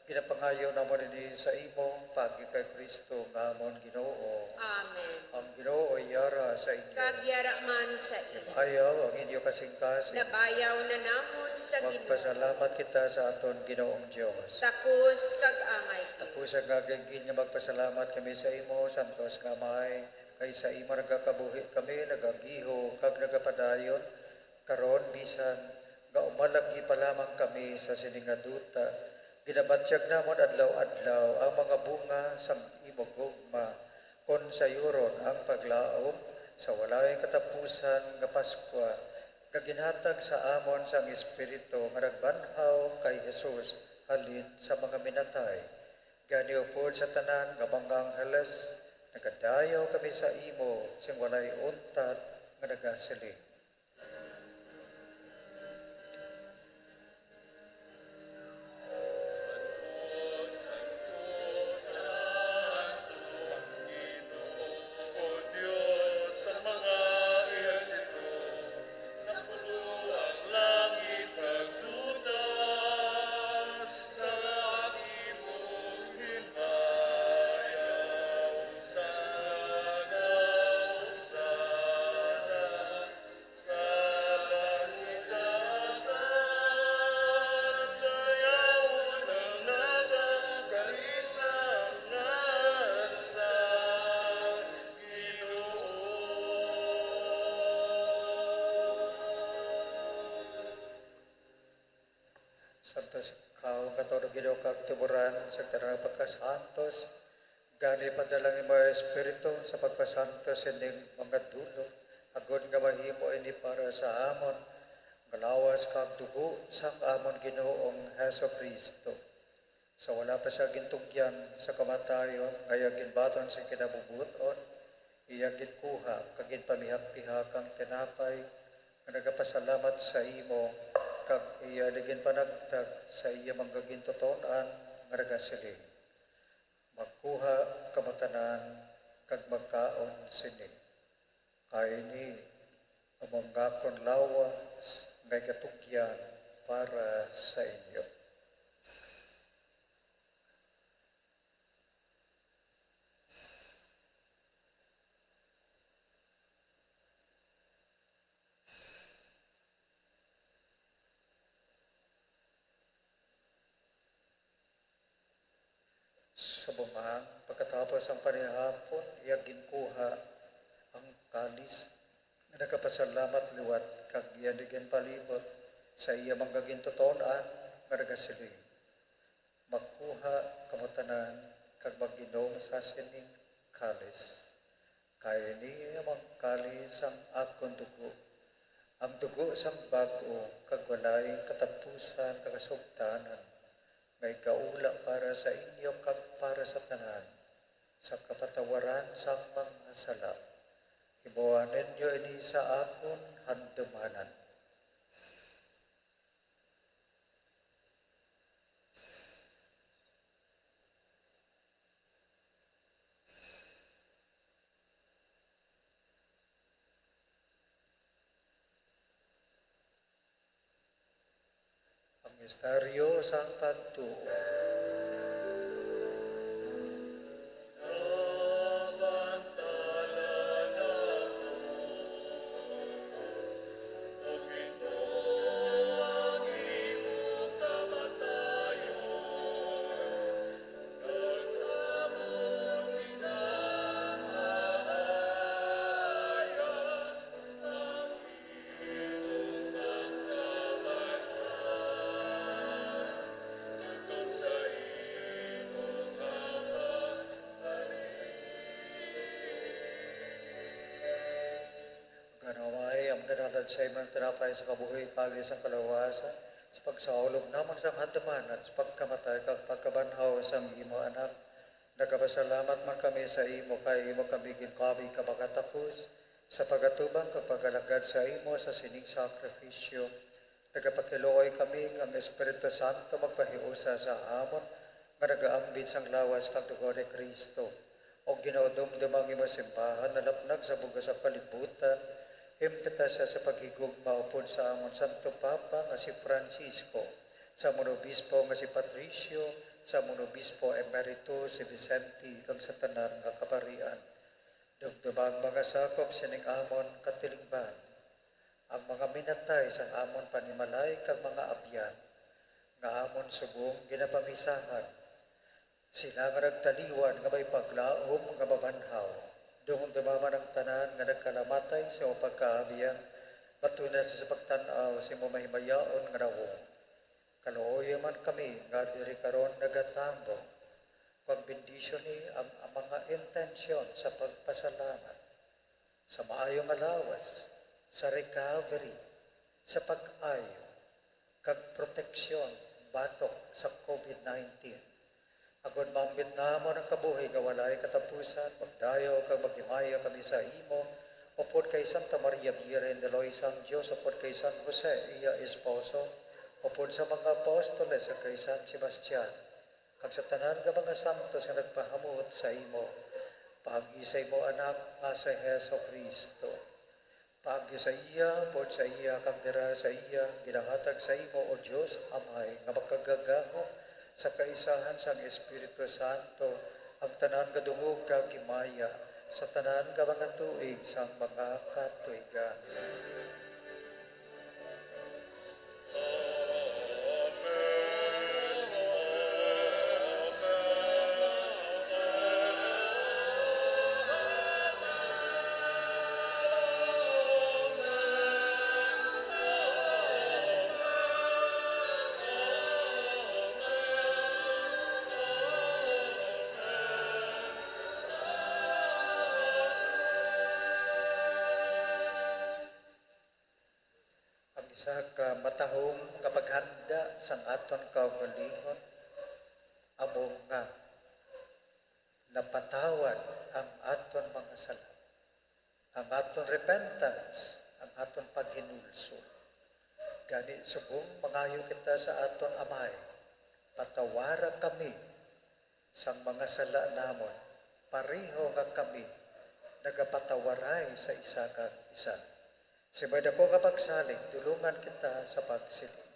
Ginapangayo namon ini sa imo paagi kay Cristo nga amon Ginoo. Amen. Ang Ginoo yara sa inyo. Kag yara man sa imo. Ayaw ang inyo kasingkasing. Nabayaw na namon sa Ginoo. Magpasalamat kita sa aton Ginoong Dios. Takos kag angay gid. Takos kag angay gid nga magpasalamat kami sa imo, santos nga Amay, kay sa imo nagakabuhi kami, nagagiho, kag nagapadayon. Karon, bisan nga umalagi pa lamang kami sa sini nga duta, ginabatyag namon adlaw-adlaw ang mga bunga sang imo gugma, kon sayuron ang paglaom sa walay katapusan nga Paskwa nga ginhatag sa amon sang Espiritu nga nagbanhaw kay Jesus, halin sa mga minatay. Gani upod sa tanan nga mga angheles, nagadayaw kami sa imo sing walay untat nga nagasiling: Santos ikaw nga tulo, Ginoo, kag tuburan sa tanan nga pagkasantos. Gani, padala ang imo Espiritu sa pagpasantos sining mga dulot, agod nga mahimo ini para sa amon nga lawas kag dugo sang amon Ginoong Jesu-Cristo. Sa wala pa sia gintugyan sa kamatayon, nga iya ginbaton sing kinabubut-on, iya ginkuha kag ginpamihak-pihak ang tinapay, nga nagapasalamat sa imo, kag iya ini ginpanagtag sa iya mga gintuton-an, nga nagasiling: Magkuha kamo tanan kag magkaon sini, kay ini amo ang akon lawas nga igatugyan para sa inyo. Subong man, pagkatapos ang panihapon, iya ginkuha ang kalis, nga nagapasalamat liwat, kag iya ini ginpalibot sa iya mga gintuton-an, nga nagasiling: Magkuha kamo tanan kag mag-inom sa sining kalis, kay ini amo ang kalis sang akon dugo, ang dugo sang bag-o kag walay katapusan nga kasugtanan, nga igaula para sa inyo kag para sa tanan sa kapatawaran sang mga sala. Himuha ninyo ini sa akon handumanan. Ang misteryo sang pagtuo. Gani, amon nga nagdala sa imo ang tinapay sa kabuhi, kalis sang kaluwasan, sa pagsaulog namon sang handumanan, sa pagkamatay kag pagkabanhaw sang imo Anak, nagapasalamat man kami sa imo, kay imo kami ginkabig nga makatakos sa pagatubang kag pag-alagad sa imo sa sining sakrifisyo. Nagapakiluoy kami nga ang Espiritu Santo magpahiusa sa amon nga nagaambit sang lawas kag dugo ni Cristo, ug ginaudumduma ang imo simbahan nalapnag sa bug-os nga kalibutan. Himpita sia sa paghigugma upod sa amon Santo Papa nga si Francisco, sa amon obispo nga si Patricio, sa amon obispo emerito si Vicente, kag sa tanan nga kaparian. Dumduma ang mga sakop sining amon katilingban, ang mga minatay sang amon panimalay kag mga abyan nga amon subong ginapamisahan, sila nga nagtaliwan nga may paglaom nga mabanhaw. Dumduma man ang tanan nga nagkalamatay sa imo pagkaabyan, batuna sa pagtan-aw sa imo mahimayaon nga nawong. Kaluoyi man kami nga diri karon nagatambong, pagbendisyon ni ang, ang mga intensyon sa pagpasalamat, sa maayo nga lawas, sa recovery, sa pag-ayo, kag proteksyon batok sa COVID nineteen. Agod maambit namon ang kabuhi nga walay katapusan, magdayaw kag maghimaya kami sa imo, upod kay Santa Maria, Birhen de los Anjos, upod kay San Jose, iya esposo, upod sa mga apostoles, kag kay San Sebastian, kag sa tanan nga mga santos nga nagpahamut sa imo, paagi sa imo Anak nga si Jesu-Cristo. Paagi sa iya, upod sa iya, kag dira sa iya, ginahatag sa imo, O Dios Amay, nga makagagahom sa kaisahan sang Espiritu Santo, ang tanan nga dungog kag himaya sa tanan nga mga tuig sang mga katuigan. Ang isa ka matahom nga paghanda sang aton kaugalingon amo nga napatawad ang aton mga sala, ang aton repentance, ang aton paghinulsol. Gani, subong mangayo kita sa aton Amay, patawara kami sang mga sala namon, pareho nga kami nagapatawaray sa isa kag isa. Sa may dako nga pagsalig, dulongan kita sa pagsiling.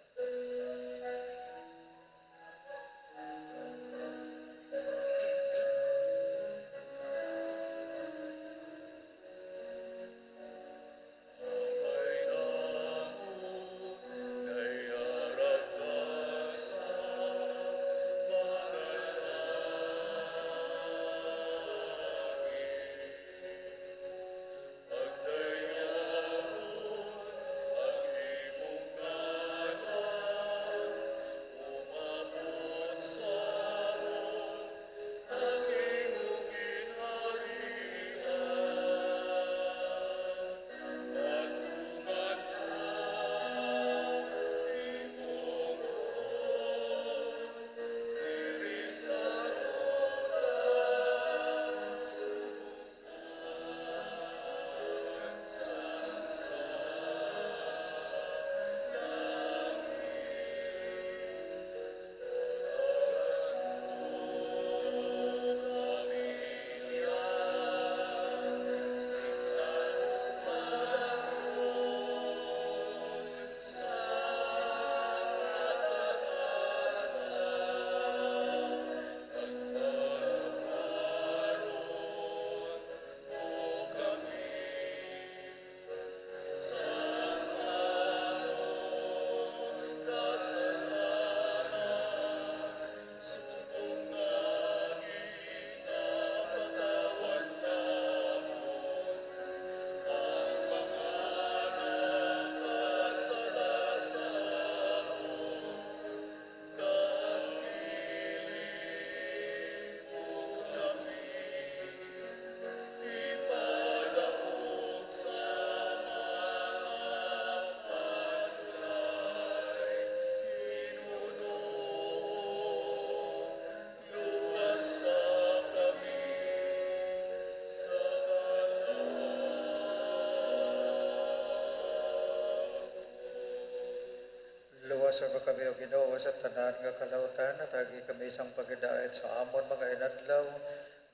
Luwason mo kami, O Ginoo, sa tanan nga kalautan, hatagi kami sang paghidait sa amon mga inadlaw,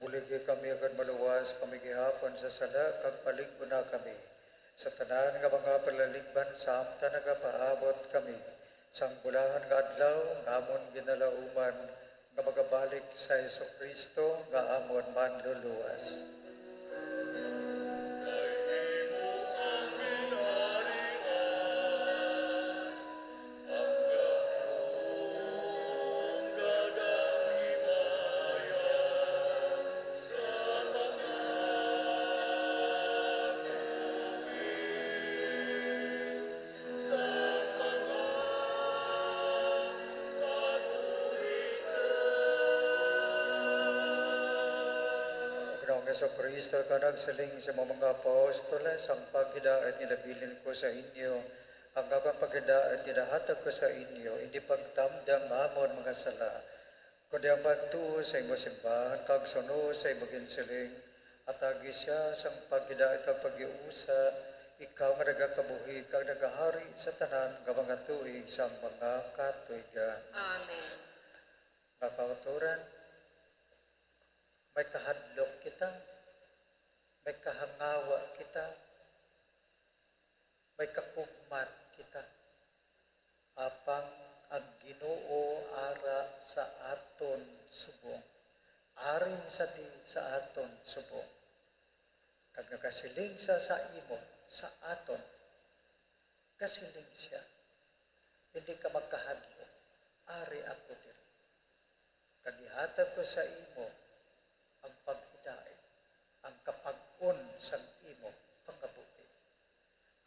buligi kami agud maluwas kami gihapon sa sala, kag palig-ona kami sa tanan nga mga palaligban, samtang nagapaabot kami sang bulahan nga adlaw nga amon ginalauman, nga magabalik sa Jesu-Cristo nga amon Manluluwas. Ginoong Jesu-Cristo, ikaw nagsiling sa mga apostoles, ang paghidait nga nabilin ko sa inyo, Ang akon paghidaat ginahatag ko sa inyo, indi pagdamdam nga amon mga sala, kundi ang pagtuo sa imo simbahan kag suno sa imo ginsiling, atagi siya sang paghidaat kag paghiusa, ikaw nga nagakabuhi kag nagahari sa tanan nga mga tuig sang mga katuigan. Amen. Nga kautoran, may kahadlok kita, may kahangawa kita, may kakugmat kita. Apang ang Ginoo ara sa aton subong, ari sa di sa aton subong, kag nagasiling sa sa imo sa aton. Kasiling siya, "Hindi ka magkahadlok, ari ako diri, kag ihatag ko sa imo ang paghidait, ang kapag-on sang imo pangabuhi."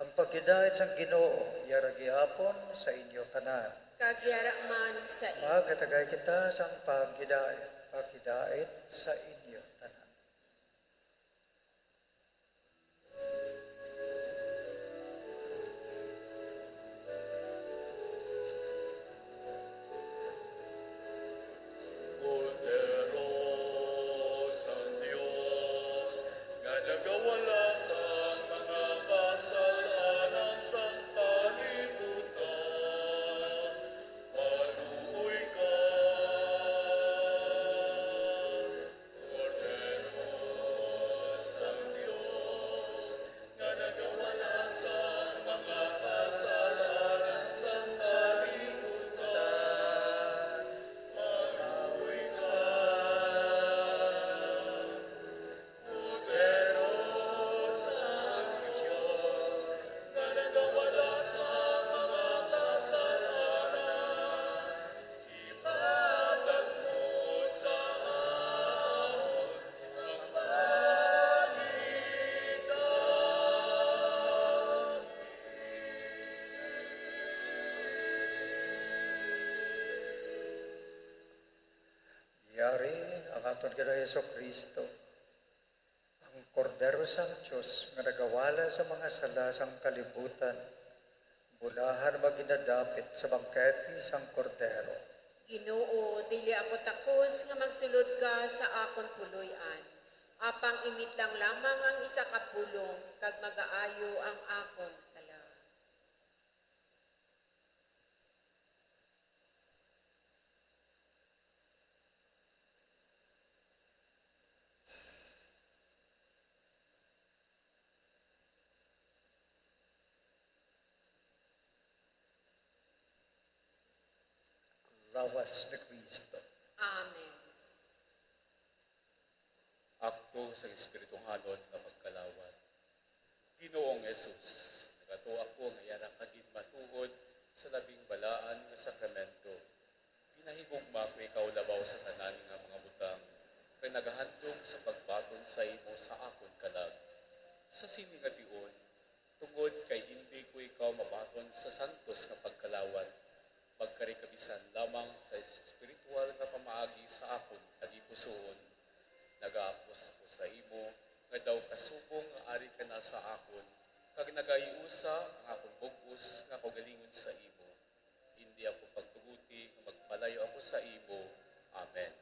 Ang paghidait sang Ginoo yara gihapon sa inyo tanan. Kag yara man sa inyo. Magatagay kita sang paghidait, paghidait sa inyo tanan. Kordero sang Dios, nga nagawala sang mga kasal-anan sang kalibutan, maluoy ka. Kordero sang Dios, nga nagawala sang mga kasalanan sang kalibutan, maluoy ka. Kordero sang Dios, nga nagawala sang mga kasalanan, ihatag mo sa amon ang paghidait. Yari ang aton Ginoong Jesu-Cristo, ang Kordero sang Dios nga nagawala sa mga sala sang kalibutan, bulahan maginadapit sa bangkete sang Kordero. Ginoo, dili ako takos nga magsulod ka sa akon puloy-an, apang imit lang lamang ang isa ka pulong, kag magaayo ang akon kalag. Lawas ni Cristo. Amen. Akto sang Espiritu Halon nga pagkalawat. Ginoong Jesus, nagato ako nga yara ka gid matuod sa labing balaan nga sakramento. Ginahigugma ko ikaw labaw sa tanan nga mga butang, kag nagahandom sa pagbaton sa imo sa akon kalag. Sa sini nga tion, tungod kay indi ko ikaw mabaton sa santos nga pagkalawat, magkari ka bisan lamang sa espiritual nga pamaagi sa akon tagipusoon. Nagaapos ako sa imo nga daw kasubong nga ari ka na sa akon, kag nagahiusa ang akon bug-os nga kaugalingon sa imo. Indi ako pagtuguti nga magpalayo ako sa imo. Amen.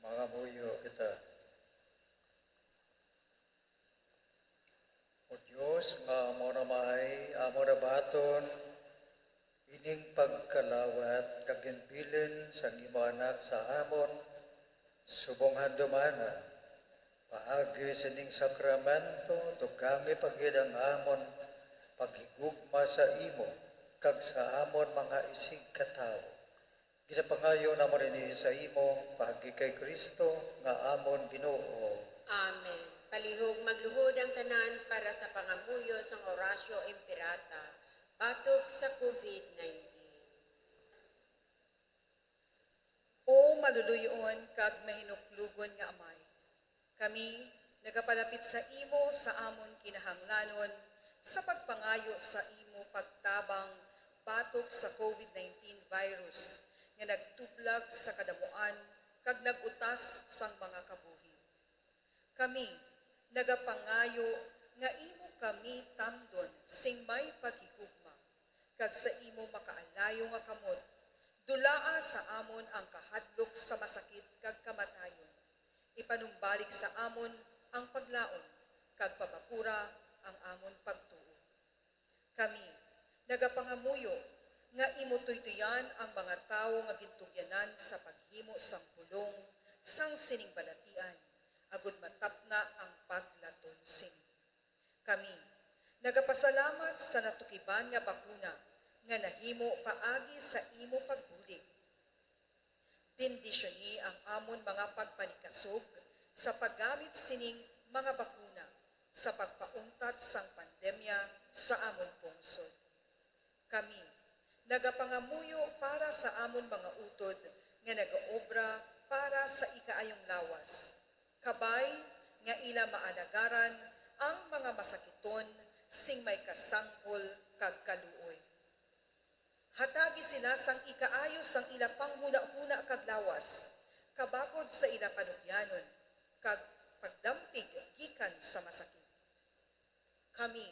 Mangamuyo kita. O Dios nga amo na may amo na baton ining pagkalawat kag ginbilin sang imo Anak sa amon, subong handumanan, paagi sining sakramento, dugangi pa gid ang amon paghigugma sa imo kag sa amon mga isigkatawo. Ginapangayo namon ini sa imo, paagi kay Cristo nga amon Ginoo. Amen. Palihog magluhod ang tanan para sa pangamuyo sang Oratio Imperata batok sa covid nineteen. O maluluy-on kag mahinuklogon nga Amay, kami nagapalapit sa imo sa amon kinahanglanon sa pagpangayo sa imo pagtabang batok sa covid nineteen virus nga nagtublag sa kadamuan kag nag-utas sang mga kabuhi. Kami nagapangayo nga imo kami tamdon sing may paghigugma, kag sa imo makaalayo nga kamot, dulaa sa amon ang kahadlok sa masakit kag kamatayon. Ipanumbalik sa amon ang paglaom, kag pabakura ang amon pagtuo. Kami nagapangamuyo nga imo tuytoyan ang mga tawo nga gintugyanan sa paghimo sang pulong sang sining balatian, agud matapna ang paglaton sini. Kami nagapasalamat sa natukiban nga bakuna nga nahimo paagi sa imo pagbulig. Bendisyoni ang amon mga pagpanikasog sa paggamit sining mga bakuna sa pagpauntat sang pandemya sa amon pungsod. Kami nagapangamuyo para sa amon mga utod nga nagaobra para sa ikaayong lawas, kabay nga ila maalagaran ang mga masakiton sing may kasangkol kag kaluoy. Hatagi sila sang ikaayo sang ila panghunahuna kag lawas, kabakod sa ila panugyanon, kag pagdampig gikan sa masakit. Kami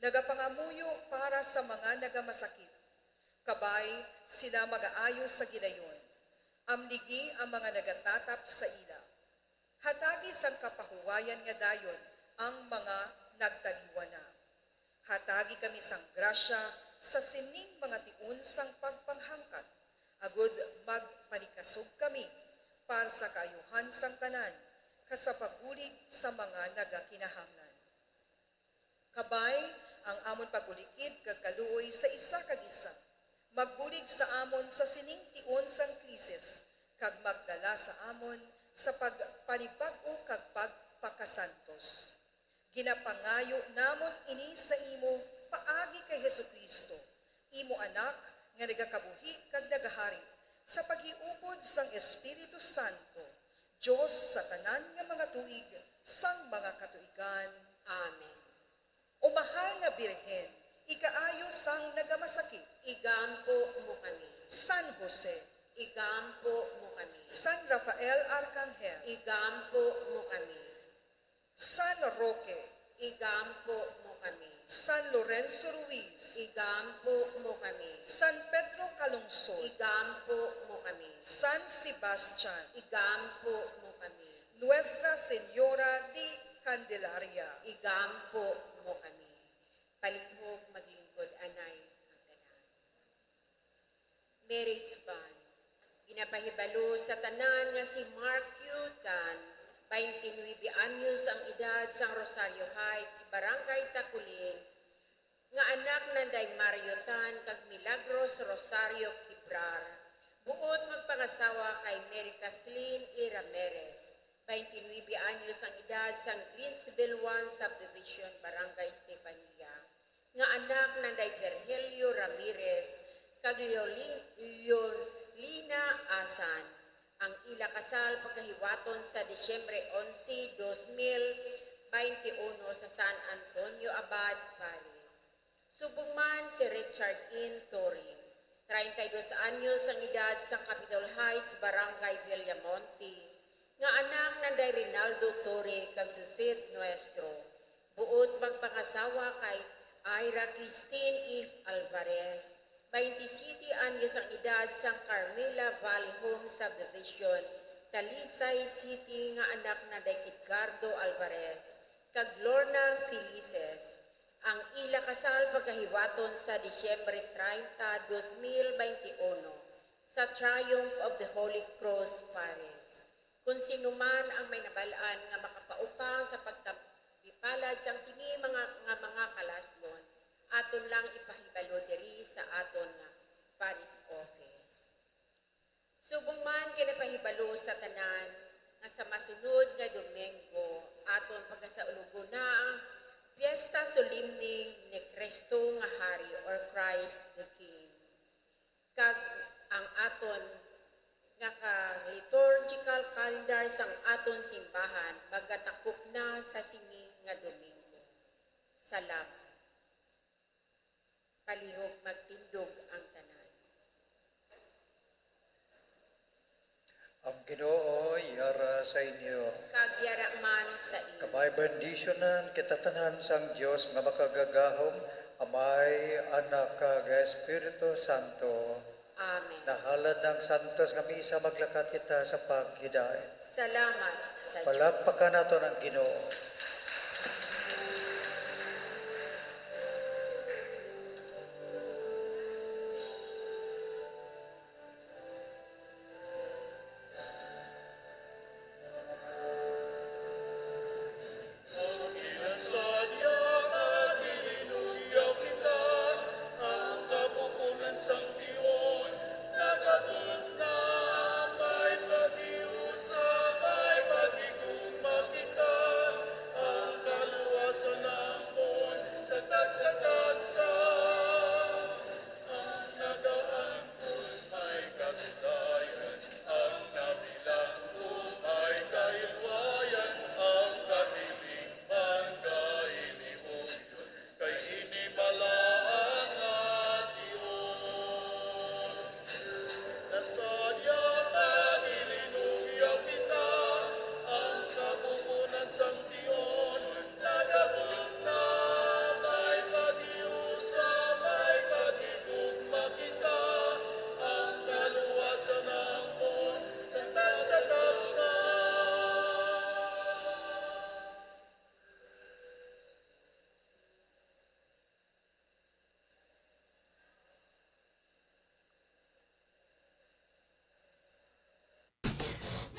nagapangamuyo para sa mga nagamasakit, kabay sila magaayo sa gilayon. Amligi ang mga nagatatap sa ila. Hatagi sang kapahuwayan nga dayon ang mga nagtaliwan na. Hatagi kami sang grasya sa sining mga tion sang pagpanghangkat, agud magpanikasog kami para sa kaayuhan sang tanan, kag sa pagbulig sa mga nagakinahanglan. Kabay ang amon pag-ulikid kag kaluoy sa isa kag isa, magbulig sa amon sa sining tion sang krisis, kag magdala sa amon sa pagpanibag-o kag pagpakasantos. Ginapangayo namon ini sa imo paagi kay Jesu-Cristo, imo Anak nga nagakabuhi kag nagahari sa paghiupod sang Espiritu Santo, Dios sa tanan nga mga tuig sang mga katuigan. Amen. O mahal nga Birhen, ikaayo sang nagamasakit, igampo mo kami. San Jose, igampo mo kami. San Rafael Arcangel, igampo mo kami. San Roque, igampo mo kami. San Lorenzo Ruiz, igampo mo kami. San Pedro Calungsod, igampo mo kami. San Sebastian, igampo mo kami. Nuestra Señora de Candelaria, igampo mo kami. Palihog maglingkod anay ang tanan. Marriage bond. Ginapahibalo sa tanan nga si Mark Yu Tan, twenty-nine anyos ang edad, sang Rosario Heights, Barangay Taculing, nga anak nanday Mario Tan kag Milagros Rosario Kibrar, buot magpangasawa kay Mary Kathleen E. Ramirez, twenty-nine anyos ang edad, sang Greensville one Subdivision, Barangay Estefania, nga anak nanday Virgilio Ramirez kag Leolin-, Leolina Asan. Ang ila kasal pagkahiwaton sa Disyembre onse, dos mil baynte uno sa San Antonio Abad, Paris. Subong man si Richard N. Torre, treinta y dos anyos ang edad, sa Capitol Heights, Barangay Villamonte, nga anak nanday Rinaldo Torre kag Suzette Nuestro. Buot magpangasawa kay Ira Christine Eve Alvarez, twenty-seven anyos ang edad, sang Carmela Valley Home Subdivision, Talisay City nga anak na day Edgardo Alvarez kag Lorna Felices. Ang ila kasal pagahiwaton sa Disyembre treinta, dos mil baynte uno, sa Triumph of the Holy Cross, Paris. Kung sino man ang may nabal-an nga makapaupang sa pagtambipalad sang sini mga, nga mga kalaslon, aton lang ipahibalo diri sa aton nga parish office. Subong man kay napahibalo sa tanan nga sa masunod nga Domingo aton pagkasaulogon na ang Fiesta Solemne ni Cristo nga Hari or Christ the King. Kag ang aton nga ka liturgical calendar sang aton simbahan magatakop na sa sini nga Domingo. Salamat. Palihog magtindog ang tanan. Ang Ginoo yara sa inyo. Kag yara man sa inyo. Kabay bendisyonan kita tanan sang Dios nga makagagahom, Amay, Anak, kag Espiritu Santo. Amen. Nahalad na ang santos nga misa, maglakat kita sa paghidait. Salamat sa Dios. Palakpakan naton ang Ginoo.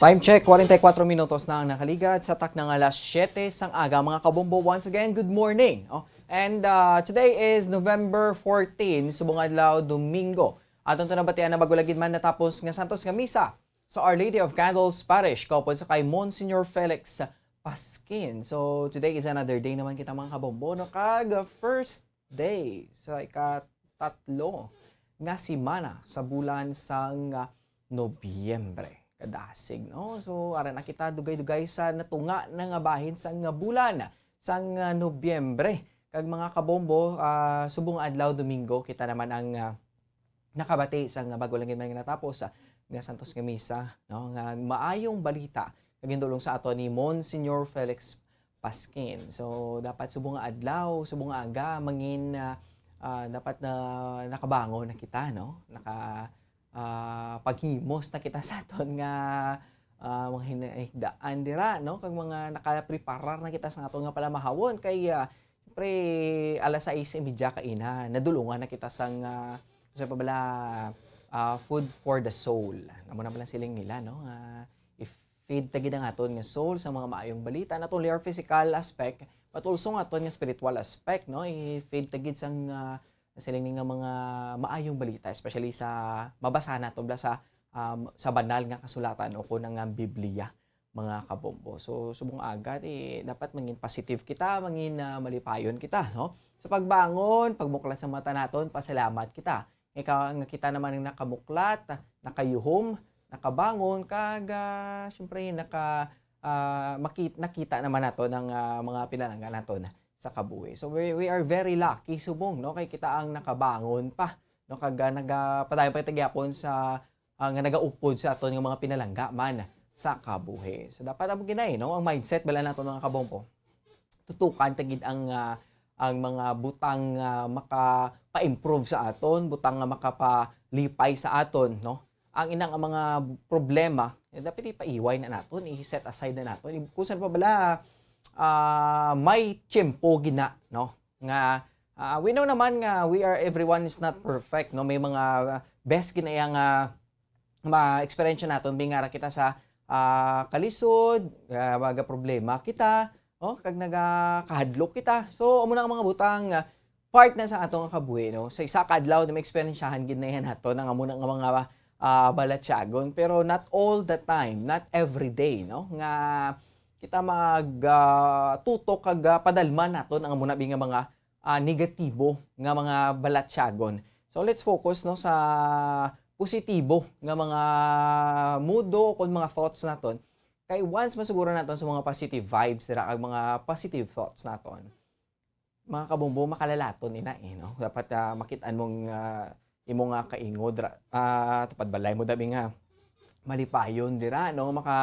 Time check, forty-four minutos na ang nakaligad sa takna nga alas siyete sang aga, mga kabombo. Once again, good morning. Oh, and uh, today is November fourteen, subong adlaw, Domingo. Aton to nabatian na bago lagid man natapos nga santos nga misa sa Our Lady of Candles Parish, kaupod sa kay Monsignor Felix Pasquin. So, today is another day naman kita, mga kabombo, no? Kag first day sa ikatatlo nga semana sa bulan sang, ah, Nobyembre. Kadasig, no? So, ara na kita dugay-dugay sa natunga na nga bahin sang, ah, bulan sang, ah, Nobyembre. Kag mga kabombo, ah, subong adlaw, Domingo, kita naman ang, ah, nakabati sang bago lang gid man nga natapos, ah, nga santos nga misa, no? Nga maayong balita nga gindulong sa aton ni Monsignor Felix Pasquin. So, dapat subong nga adlaw, subong nga aga, mangin, ah, ah, dapat na nakabangon na kita, no? Naka, ah, paghimos na kita sa aton nga, ah, mga hinahigdaan dira, no? Kag mga nakapreparar na kita sa aton nga palamahawon kay, ah, siyempre, alas sais y media kaina, nadulungan na kita sang, ah, sa pabala, ah, food for the soul. Amo na pala siling nila, no? Nga i-feed ta gid ang aton nga soul sa mga maayong balita, not only our physical aspect, but also ang aton nga spiritual aspect, no? I-feed ta gid sang, ah, siling ni nga mga maayong balita, especially sa mabasa nato bala sa, um, sa banal nga kasulatan o kun ang, ah, Biblia, mga kabombo. So, subong agad, eh, dapat mangin positive kita, mangin, ah, malipayon kita, no? Sa pagbangon, pagmuklat sa mata naton, pasalamat kita. Ikaw, nga kita naman ang nakamuklat, nakayuhom, nakabangon, kag, ah, siyempre, naka, ah, makit-, nakita naman nato ng, ah, mga pinalangga naton sa kabuhi. So, we, we are very lucky, subong, no? Kay kita ang nakabangon pa, no? Kag, ah, nagapadayon pa kita gyapon sa, ah, nga nagaupod sa aton nga mga pinalangga man sa kabuhi. So, dapat ang ginay, no? Ang mindset, bala nato, mga kabombo. Tutukan ta gid ang, ah, ang mga butang nga makapa-improve sa aton, butang nga makapalipay sa aton, no? ang inang mga problema, eh, dapat ipaiway na naton, i-set aside na naton. Kung saan pa bala, ah, may tiyempo gina, no? Nga, ah, we know naman nga we are, everyone is not perfect, no? May mga, ah, best ginaya nga ma-experience naton, bingara kita sa, ah, kalisod, ah, mga problema kita, oh, kag nagakahadlok kita. So, amo na ang mga butang, ah, part na sa ato nga kabuhi, no? Sa isa ka adlaw na ma-experiensyahan gid na yan nato, ang amo na nga mga, ah, balatyagon. Pero not all the time, not every day, no? Nga kita mag, ah, tutok kag, ah, padalman naton ang amo na bi nga mga, ah, negatibo nga mga balatyagon. So, let's focus, no, sa positibo nga mga mudo o kon mga thoughts naton. Kay once masuguro naton sa mga positive vibes dira kag mga positive thoughts naton, mga kabombo, makalalaton ina, eh, no? Dapat, ah, makit-an mong, ah, imo nga kaingod ra, ah, tupad balay mo dabi nga malipayon dira, no? Maka,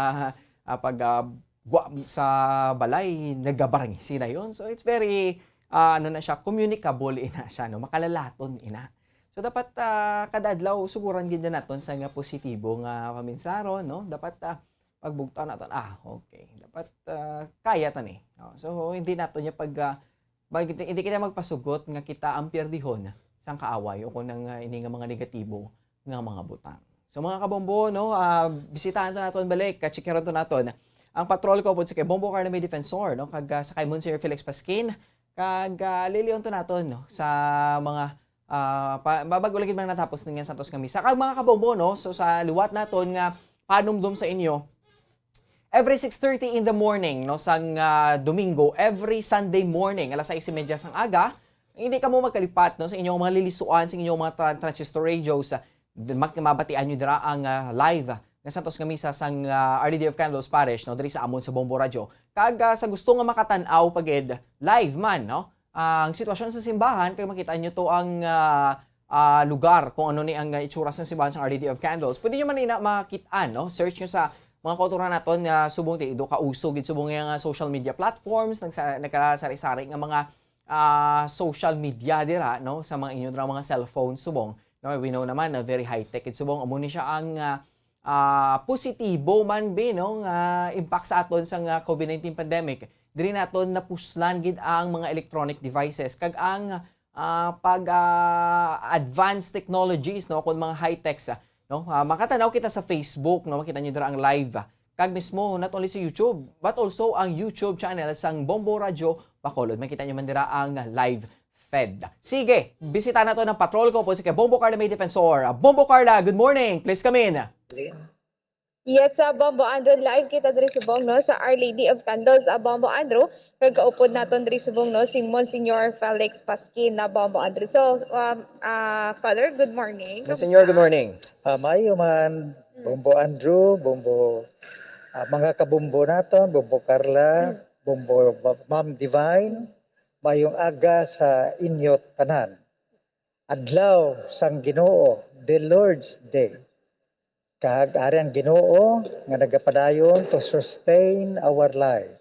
ah, pag, ah, gwa sa balay, nagabarangisi na yon. So, it's very, ah, ano na siya, communicable ina siya, no? Makalalaton ina. So, dapat, ah, kada adlaw, suguran gid na naton sa nga positibo nga paminsaron, no? Dapat, ah, pagbugtaw naton, ah, okay. Dapat, ah, kaya ta ni. Oh, so, hindi naton niya pag, ah, pag, hindi kita magpasugot nga kita ang pierdihon sang kaaway o kung nang, ah, ini nga mga negatibo nga mga butang. So, mga kabombo, no, ah, bisitahan to naton balik, ka-checkeron to naton ang patrol ko upod sa kay Bombo Carla May Defensor, no, kag, ah, sa kay Monsignor Felix Pasquin, kag, ah, lilion to naton, no, sa mga, ah, pa, ba-, bag-o lagi man natapos ning Santos nga Misa. Kag mga kabombo, no, so sa liwat naton nga panumdom sa inyo, every six thirty in the morning, no, sang, ah, Domingo, every Sunday morning, alas sais y media sang aga, hindi kamo magkalipat, no, sa inyong mga lilisuan, sa inyong mga tra-, transistor radios, ah, d-, mak-, mabatian nyo dira ang, ah, live nga Santos nga Misa sang, ah, Our Lady of Candles Parish, no, diri sa amon sa Bombo Radio. Kag, ah, sa gusto nga makatan-aw pa gid, live man, no, ang sitwasyon sa simbahan, kay makita nyo to ang, ah, ah, lugar kung ano ni ang, ah, itsura sa simbahan sa Our Lady of Candles. Pwede nyo man ina makit-an, no? Search nyo sa mga kauturan naton nga subong ti do kauso gid subong nga social media platforms, nagsa-, nagkasari-sari nga mga, ah, social media dira, no? Sa mga inyo dira mga cellphone subong. No, we know naman na very high-tech gid subong. Amo ni siya ang, ah, ah, positibo man bi, no, nga impact sa aton sa nga COVID nineteen pandemic. Diri naton napuslan gid ang mga electronic devices kag ang, ah, pag, ah, advanced technologies, no, kun mga high-techs, ah, no. Ah, makatanaw kita sa Facebook, no, makita niyo dira ang live, ah, kag mismo not only sa YouTube but also ang YouTube channel sang Bombo Radio Bacolod. Makita niyo man dira ang live fed. Sige, bisita nato ng patrol ko po si kay Bombo Carla May Defensor. Ah, Bombo Carla, good morning. Please come in. Yes, sa Bombo Andrew, live kita diri subong, no, sa Our Lady of Candles, sa Bombo Andrew. Kag kaupod naton diri subong, no, si Monsignor Felix Pasquin na Bombo Andrew. So, um, ah, Father, good morning. Monsignor, good morning. Ah, maayo man, Mm. Bombo Andrew, Bombo, ah, mga kabombo naton, Bombo Carla, Mm. Bombo Ma-, Ma'am Divine, mayong aga sa inyo tanan. Adlaw sang Ginoo, the Lord's Day. Kag ari ang Ginoo nga nagapadayon to sustain our life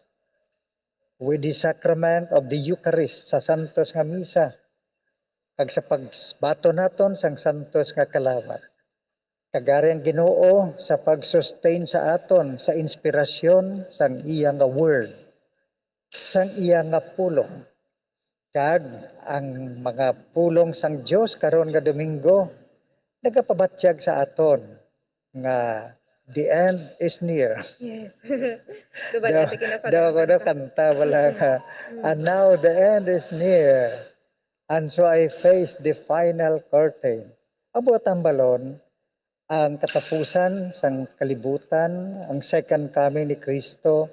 with the sacrament of the Eucharist sa santos nga misa, kag sa pagbaton naton sang santos nga kalawat. Kag ari ang Ginoo sa pag-sustain sa aton sa inspirasyon sang iya nga word, sang iya nga pulong. Kag ang mga pulong sang Dios karon nga Domingo nagapabatyag sa aton nga the end is near. Yes. Diba, Daw, dati kinakanta daw ako ka daw na? Kanta wala ka. Mm. And now the end is near. And so I face the final curtain. Amo ang balon, ang katapusan sang kalibutan, ang second coming ni Cristo,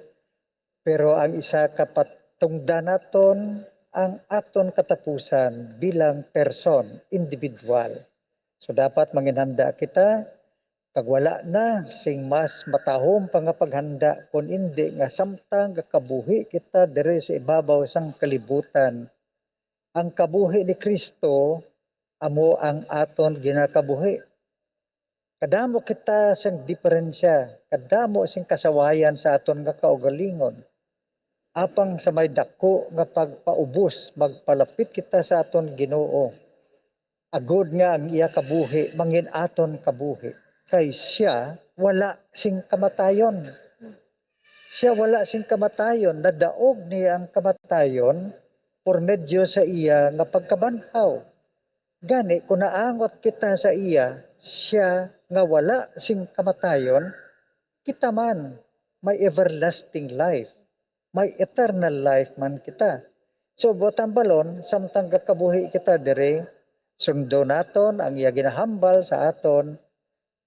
pero ang isa ka patungdan naton ang aton katapusan bilang person, individual. So, dapat manginhanda kita, kag wala na sing mas matahom pa nga paghanda, kun indi nga samtang gakabuhi kita diri sa ibabaw sang kalibutan, ang kabuhi ni Cristo amo ang aton ginakabuhi. Kadamo kita sing diperensya, kadamo sing kasawayan sa aton nga kaugalingon. Apang sa may daku nga pagpaubos, magpalapit kita sa aton Ginoo, agod nga ang iya kabuhi mangin aton kabuhi. kay sia wala sing kamatayon. Sia wala sing kamatayon, nadaog niya ang kamatayon por medio sa iya nga pagkabanhaw. Gani, kung naangot kita sa iya, sia nga wala sing kamatayon, kita man may everlasting life, may eternal life man kita. So, buot hambalon, samtang gakabuhi kita diri, sundo naton ang iya ginahambal sa aton,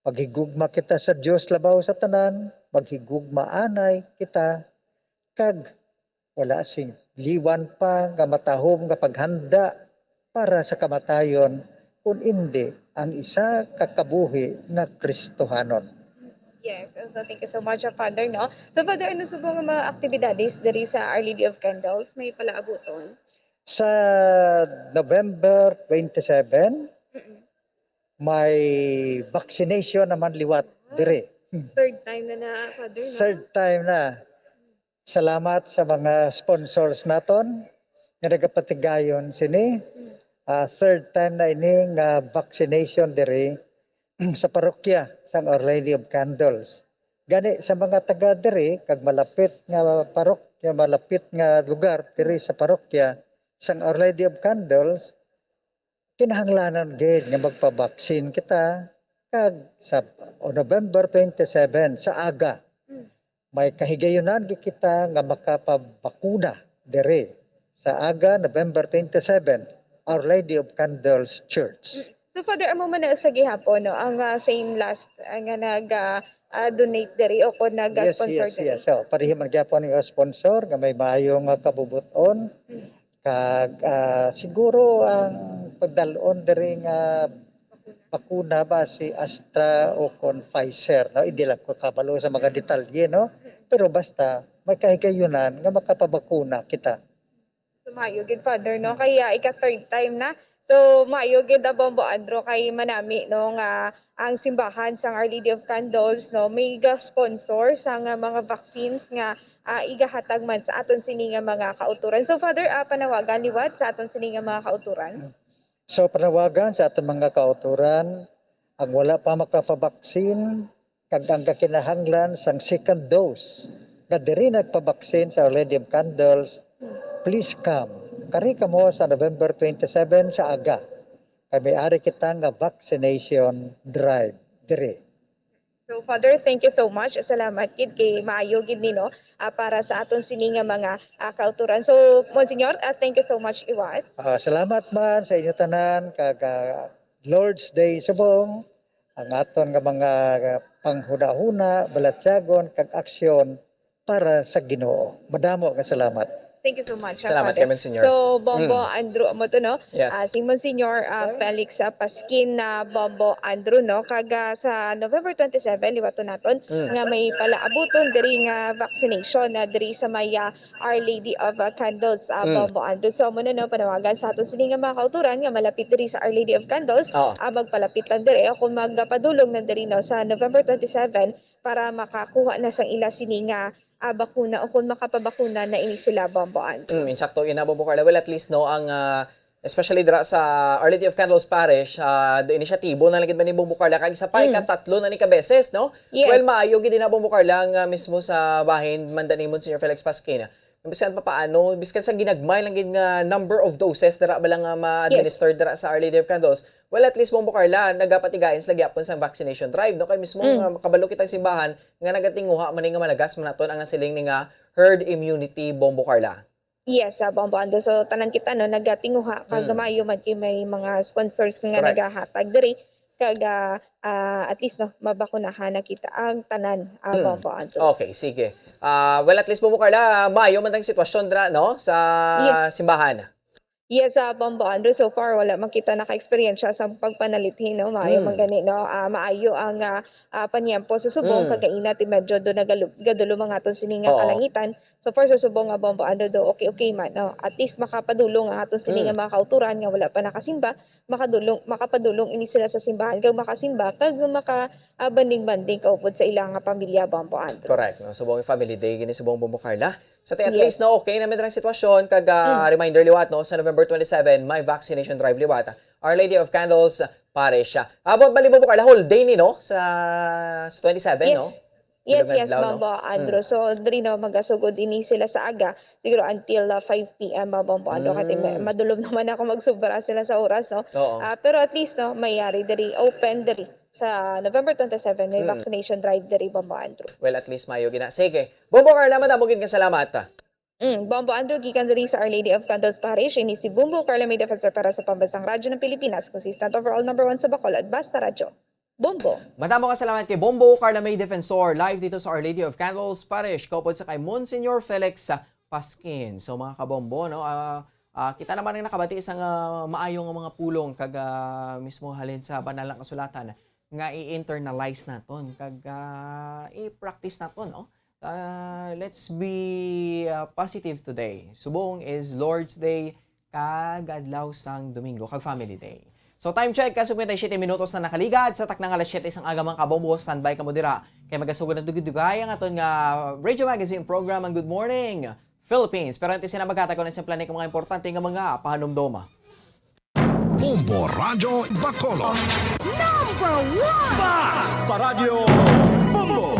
maghigugma kita sa Dios labaw sa tanan, maghigugma anay kita, kag wala sing liwan pa nga matahom nga paghanda para sa kamatayon, kun indi ang isa ka kabuhi nga Kristohanon. Yes, so thank you so much, uh, Father, no? So, Father, ano subong nga mga aktibidades diri sa Our Lady of Candles may palaabuton? Sa November twenty-seven, Mm-mm. may vaccination naman liwat diri. Third time na na, Father, no? Third time na. Salamat sa mga sponsors naton nga nagapatigayon sini. Mm. Ah, third time na ini nga vaccination diri sa parokya sang Our Lady of Candles. Gani sa mga taga diri kag malapit nga parokya, malapit nga lugar diri sa parokya sang Our Lady of Candles, kinahanglanon gid nga magpabaksin kita, kag sa o November twenty-seven sa aga, Mm. may kahigayunan gid kita nga makapabakuna diri sa aga, November twenty-seven, Our Lady of Candles Church. So, Father, amo man na sa gihapon, no, ang, ah, same last, ah, nga nag, ah, ah, donate diri o kon Yes, nag-sponsor yes, diri. yes. So, pareho man gyapon nga sponsor nga may maayo nga kabubuton. Mm. Kag, ah, siguro ang pagdalon diri nga bakuna ba si Astra o kon Pfizer, no? Hindi lang ko kabalo sa mga detalye, no? Pero basta may kahigayunan nga makapabakuna kita. So, maayo gid, Father, no? Kaya ika third time na. So, maayo gid, ah, Bombo Andrew, kay manami, no, nga ang simbahan sang Our Lady of Candles, no, may ga-sponsor sa nga mga vaccines nga, ah, igahatag man sa aton sini nga mga kauturan. So, Father, ah, panawagan liwat sa aton sini nga mga kauturan. So, panawagan sa aton mga kauturan, ang wala pa makapabaksin kag ang kakinahanglan sang second dose nga diri nagpabaksin sa Our Lady of Candles, please come. Kari kamo sa November twenty-seven sa aga. Kay may ari kita nga vaccination drive diri. So, Father, thank you so much. Salamat gid kay maayo gid ni, no, ah, para sa aton sini nga mga, ah, kauturan. So, Monsignor, ah, thank you so much liwat. Ah, salamat man sa inyo tanan kag, ah, Lord's Day subong ang aton nga mga, ah, panghunahuna, balatyagon kag aksyon para sa Ginoo. Madamo nga salamat. Thank you so much, ah, Salamat Father. kay Monsignor. So, Bombo Mm. Andrew, amo to, no? Yes. Ah, si Monsignor, ah, Felix, ah, Pasquin na Bombo Andrew, no? Kag, ah, sa November twenty-seven, liwaton naton, Mm. nga may palaabuton diri nga vaccination na diri sa may, ah, Our Lady of, ah, Candles, ah, Mm. Bombo Andrew. So, amo na, no, panawagan sa aton sini nga mga kauturan nga malapit diri sa Our Lady of Candles, Oo. ah, magpalapit lang diri o kung magpadulong na diri, no, sa November twenty-seven para makakuha na sang ila sini nga, ah, bakuna o kung makapabakuna na ini sila, Bombo Andrew. Mm, insakto, ina, Bombo Carla. Well, at least, no, ang, ah, especially dira sa Our Lady of Candles Parish, ah, do inisyatibo na lang gid man ni Bombo Carla, kag isa pa, Mm. ikatatlo na ni ka beses, no? Yes. Well, maayo gid ina, Bombo Carla, nga mismo sa bahin man da ni Monsignor Felix Pasquin, biskan pa paano, biskan sa ginagmay lang gid nga number of doses dira ba lang nga ma-administer dira sa Our Lady of Candles, well, at least, Bombo Carla, nagapatigayon sila gyapon sa vaccination drive, no? Kay mismo Mm. nga kabalo kitang simbahan nga nagatinguha man ni nga malagas man naton ang nasiling ni nga herd immunity, Bombo Carla. Yes, ah, Bombo Andrew. So, tanan kita, no, nagatinguha, kag Mm. maayo man kay may mga sponsors nga Correct. nagahatag diri, kag, ah, ah, at least, no, mabakunahan na kita ang tanan, ah, Mm. Bombo Andrew. Okay, sige. Ah, well, at least, Bombo Carla, maayo man ang sitwasyon dira, no, sa Yes. simbahan. Yes, ah, Bombo Andrew, so far wala man kita naka-eksperyensya sa pagpanalithi, no? Maayo Mm. man gani, no? Ah, maayo ang, ah, ah, panyempo sa subong, Mm. kag kaina ti medyo do nagalu-, gadulom ang aton sini nga Oo. kalangitan. So far sa subong nga, Bombo Andrew, do okay-okay man, no? At least makapadulong ang aton sini Mm. nga mga kauturan nga wala pa nakasimba, makadulong, makapadulong ini sila sa simbahan kag makasimba kag maka, ah, banding-banding kaupod sa ila nga pamilya, Bombo Andrew. Correct, no? Subong Family Day gini subong, Bombo Carla. Sa ti at Yes. least, no, okay naman ang sitwasyon, kag, ah, Mm. reminder liwat, no, sa November twenty-seven, may vaccination drive liwat. Our Lady of Candles Parish. Ah, ba-, bali, Bombo Carla, whole day ni, no? Sa, sa twenty-seven, Yes. no? Yes, Madlong yes, adlaw, no? Bombo Andrew. Mm. So, diri, no, magasugod ini sila sa aga, siguro until uh, five p m, uh, Bombo Andrew. Kati ma- Mm. madulom naman ako magsubra sila sa oras, no? Oo. Ah, pero at least, no, may yari diri, open diri sa November twenty-seven, may Mm. vaccination drive diri, Bombo Andrew. Well, at least mayo gina. Sige. Bombo Carla, madamo gid nga salamat. Mm, Bombo Andrew, gikan diri sa Our Lady of Candles Parish, ini si Bombo Carla, may defensor para sa Pambansang Radyo ng Pilipinas, consistent overall number one sa Bacolod, Basta Radyo. Bombo. Madamo nga salamat kay Bombo Carla May Defensor, live dito sa Our Lady of Candles Parish, kaupod sa kay Monsignor Felix Pasquin. So, mga kabombo, no, ah, ah, kita naman ang nakabati sa nga maayo nga mga pulong kag, ah, mismo halin sa Banal nga Kasulatan nga i-internalize naton kag, ah, i-practice naton, no? Ah, let's be, ah, positive today. Subong is Lord's Day kag adlaw sang Domingo kag Family Day. So, time check, ka singkwenta y siyete minutos na nakaligad sa takna nga alas siyete sang aga, mga kabombo. Standby kamo dira kay magasugod na dugay-dugay ang aton nga radio magazine program, ang Good Morning Philippines. Pero antes na, maghatag ko na sa plani ka mga importante nga mga pahanumdom. Bombo Radyo Bacolod. Number one! Basta Radyo Bombo!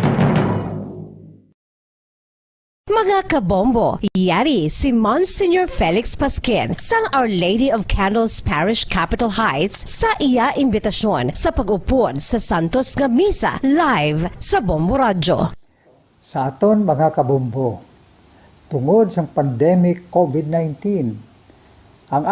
Mga kabombo, yari si Monsignor Felix Pasquin sang Our Lady of Candles Parish, Capitol Heights, sa iya imbitasyon sa pag-upod sa Santos nga Misa live sa Bombo Radyo. Sa aton mga kabombo, tungod sang pandemic COVID nineteen, ang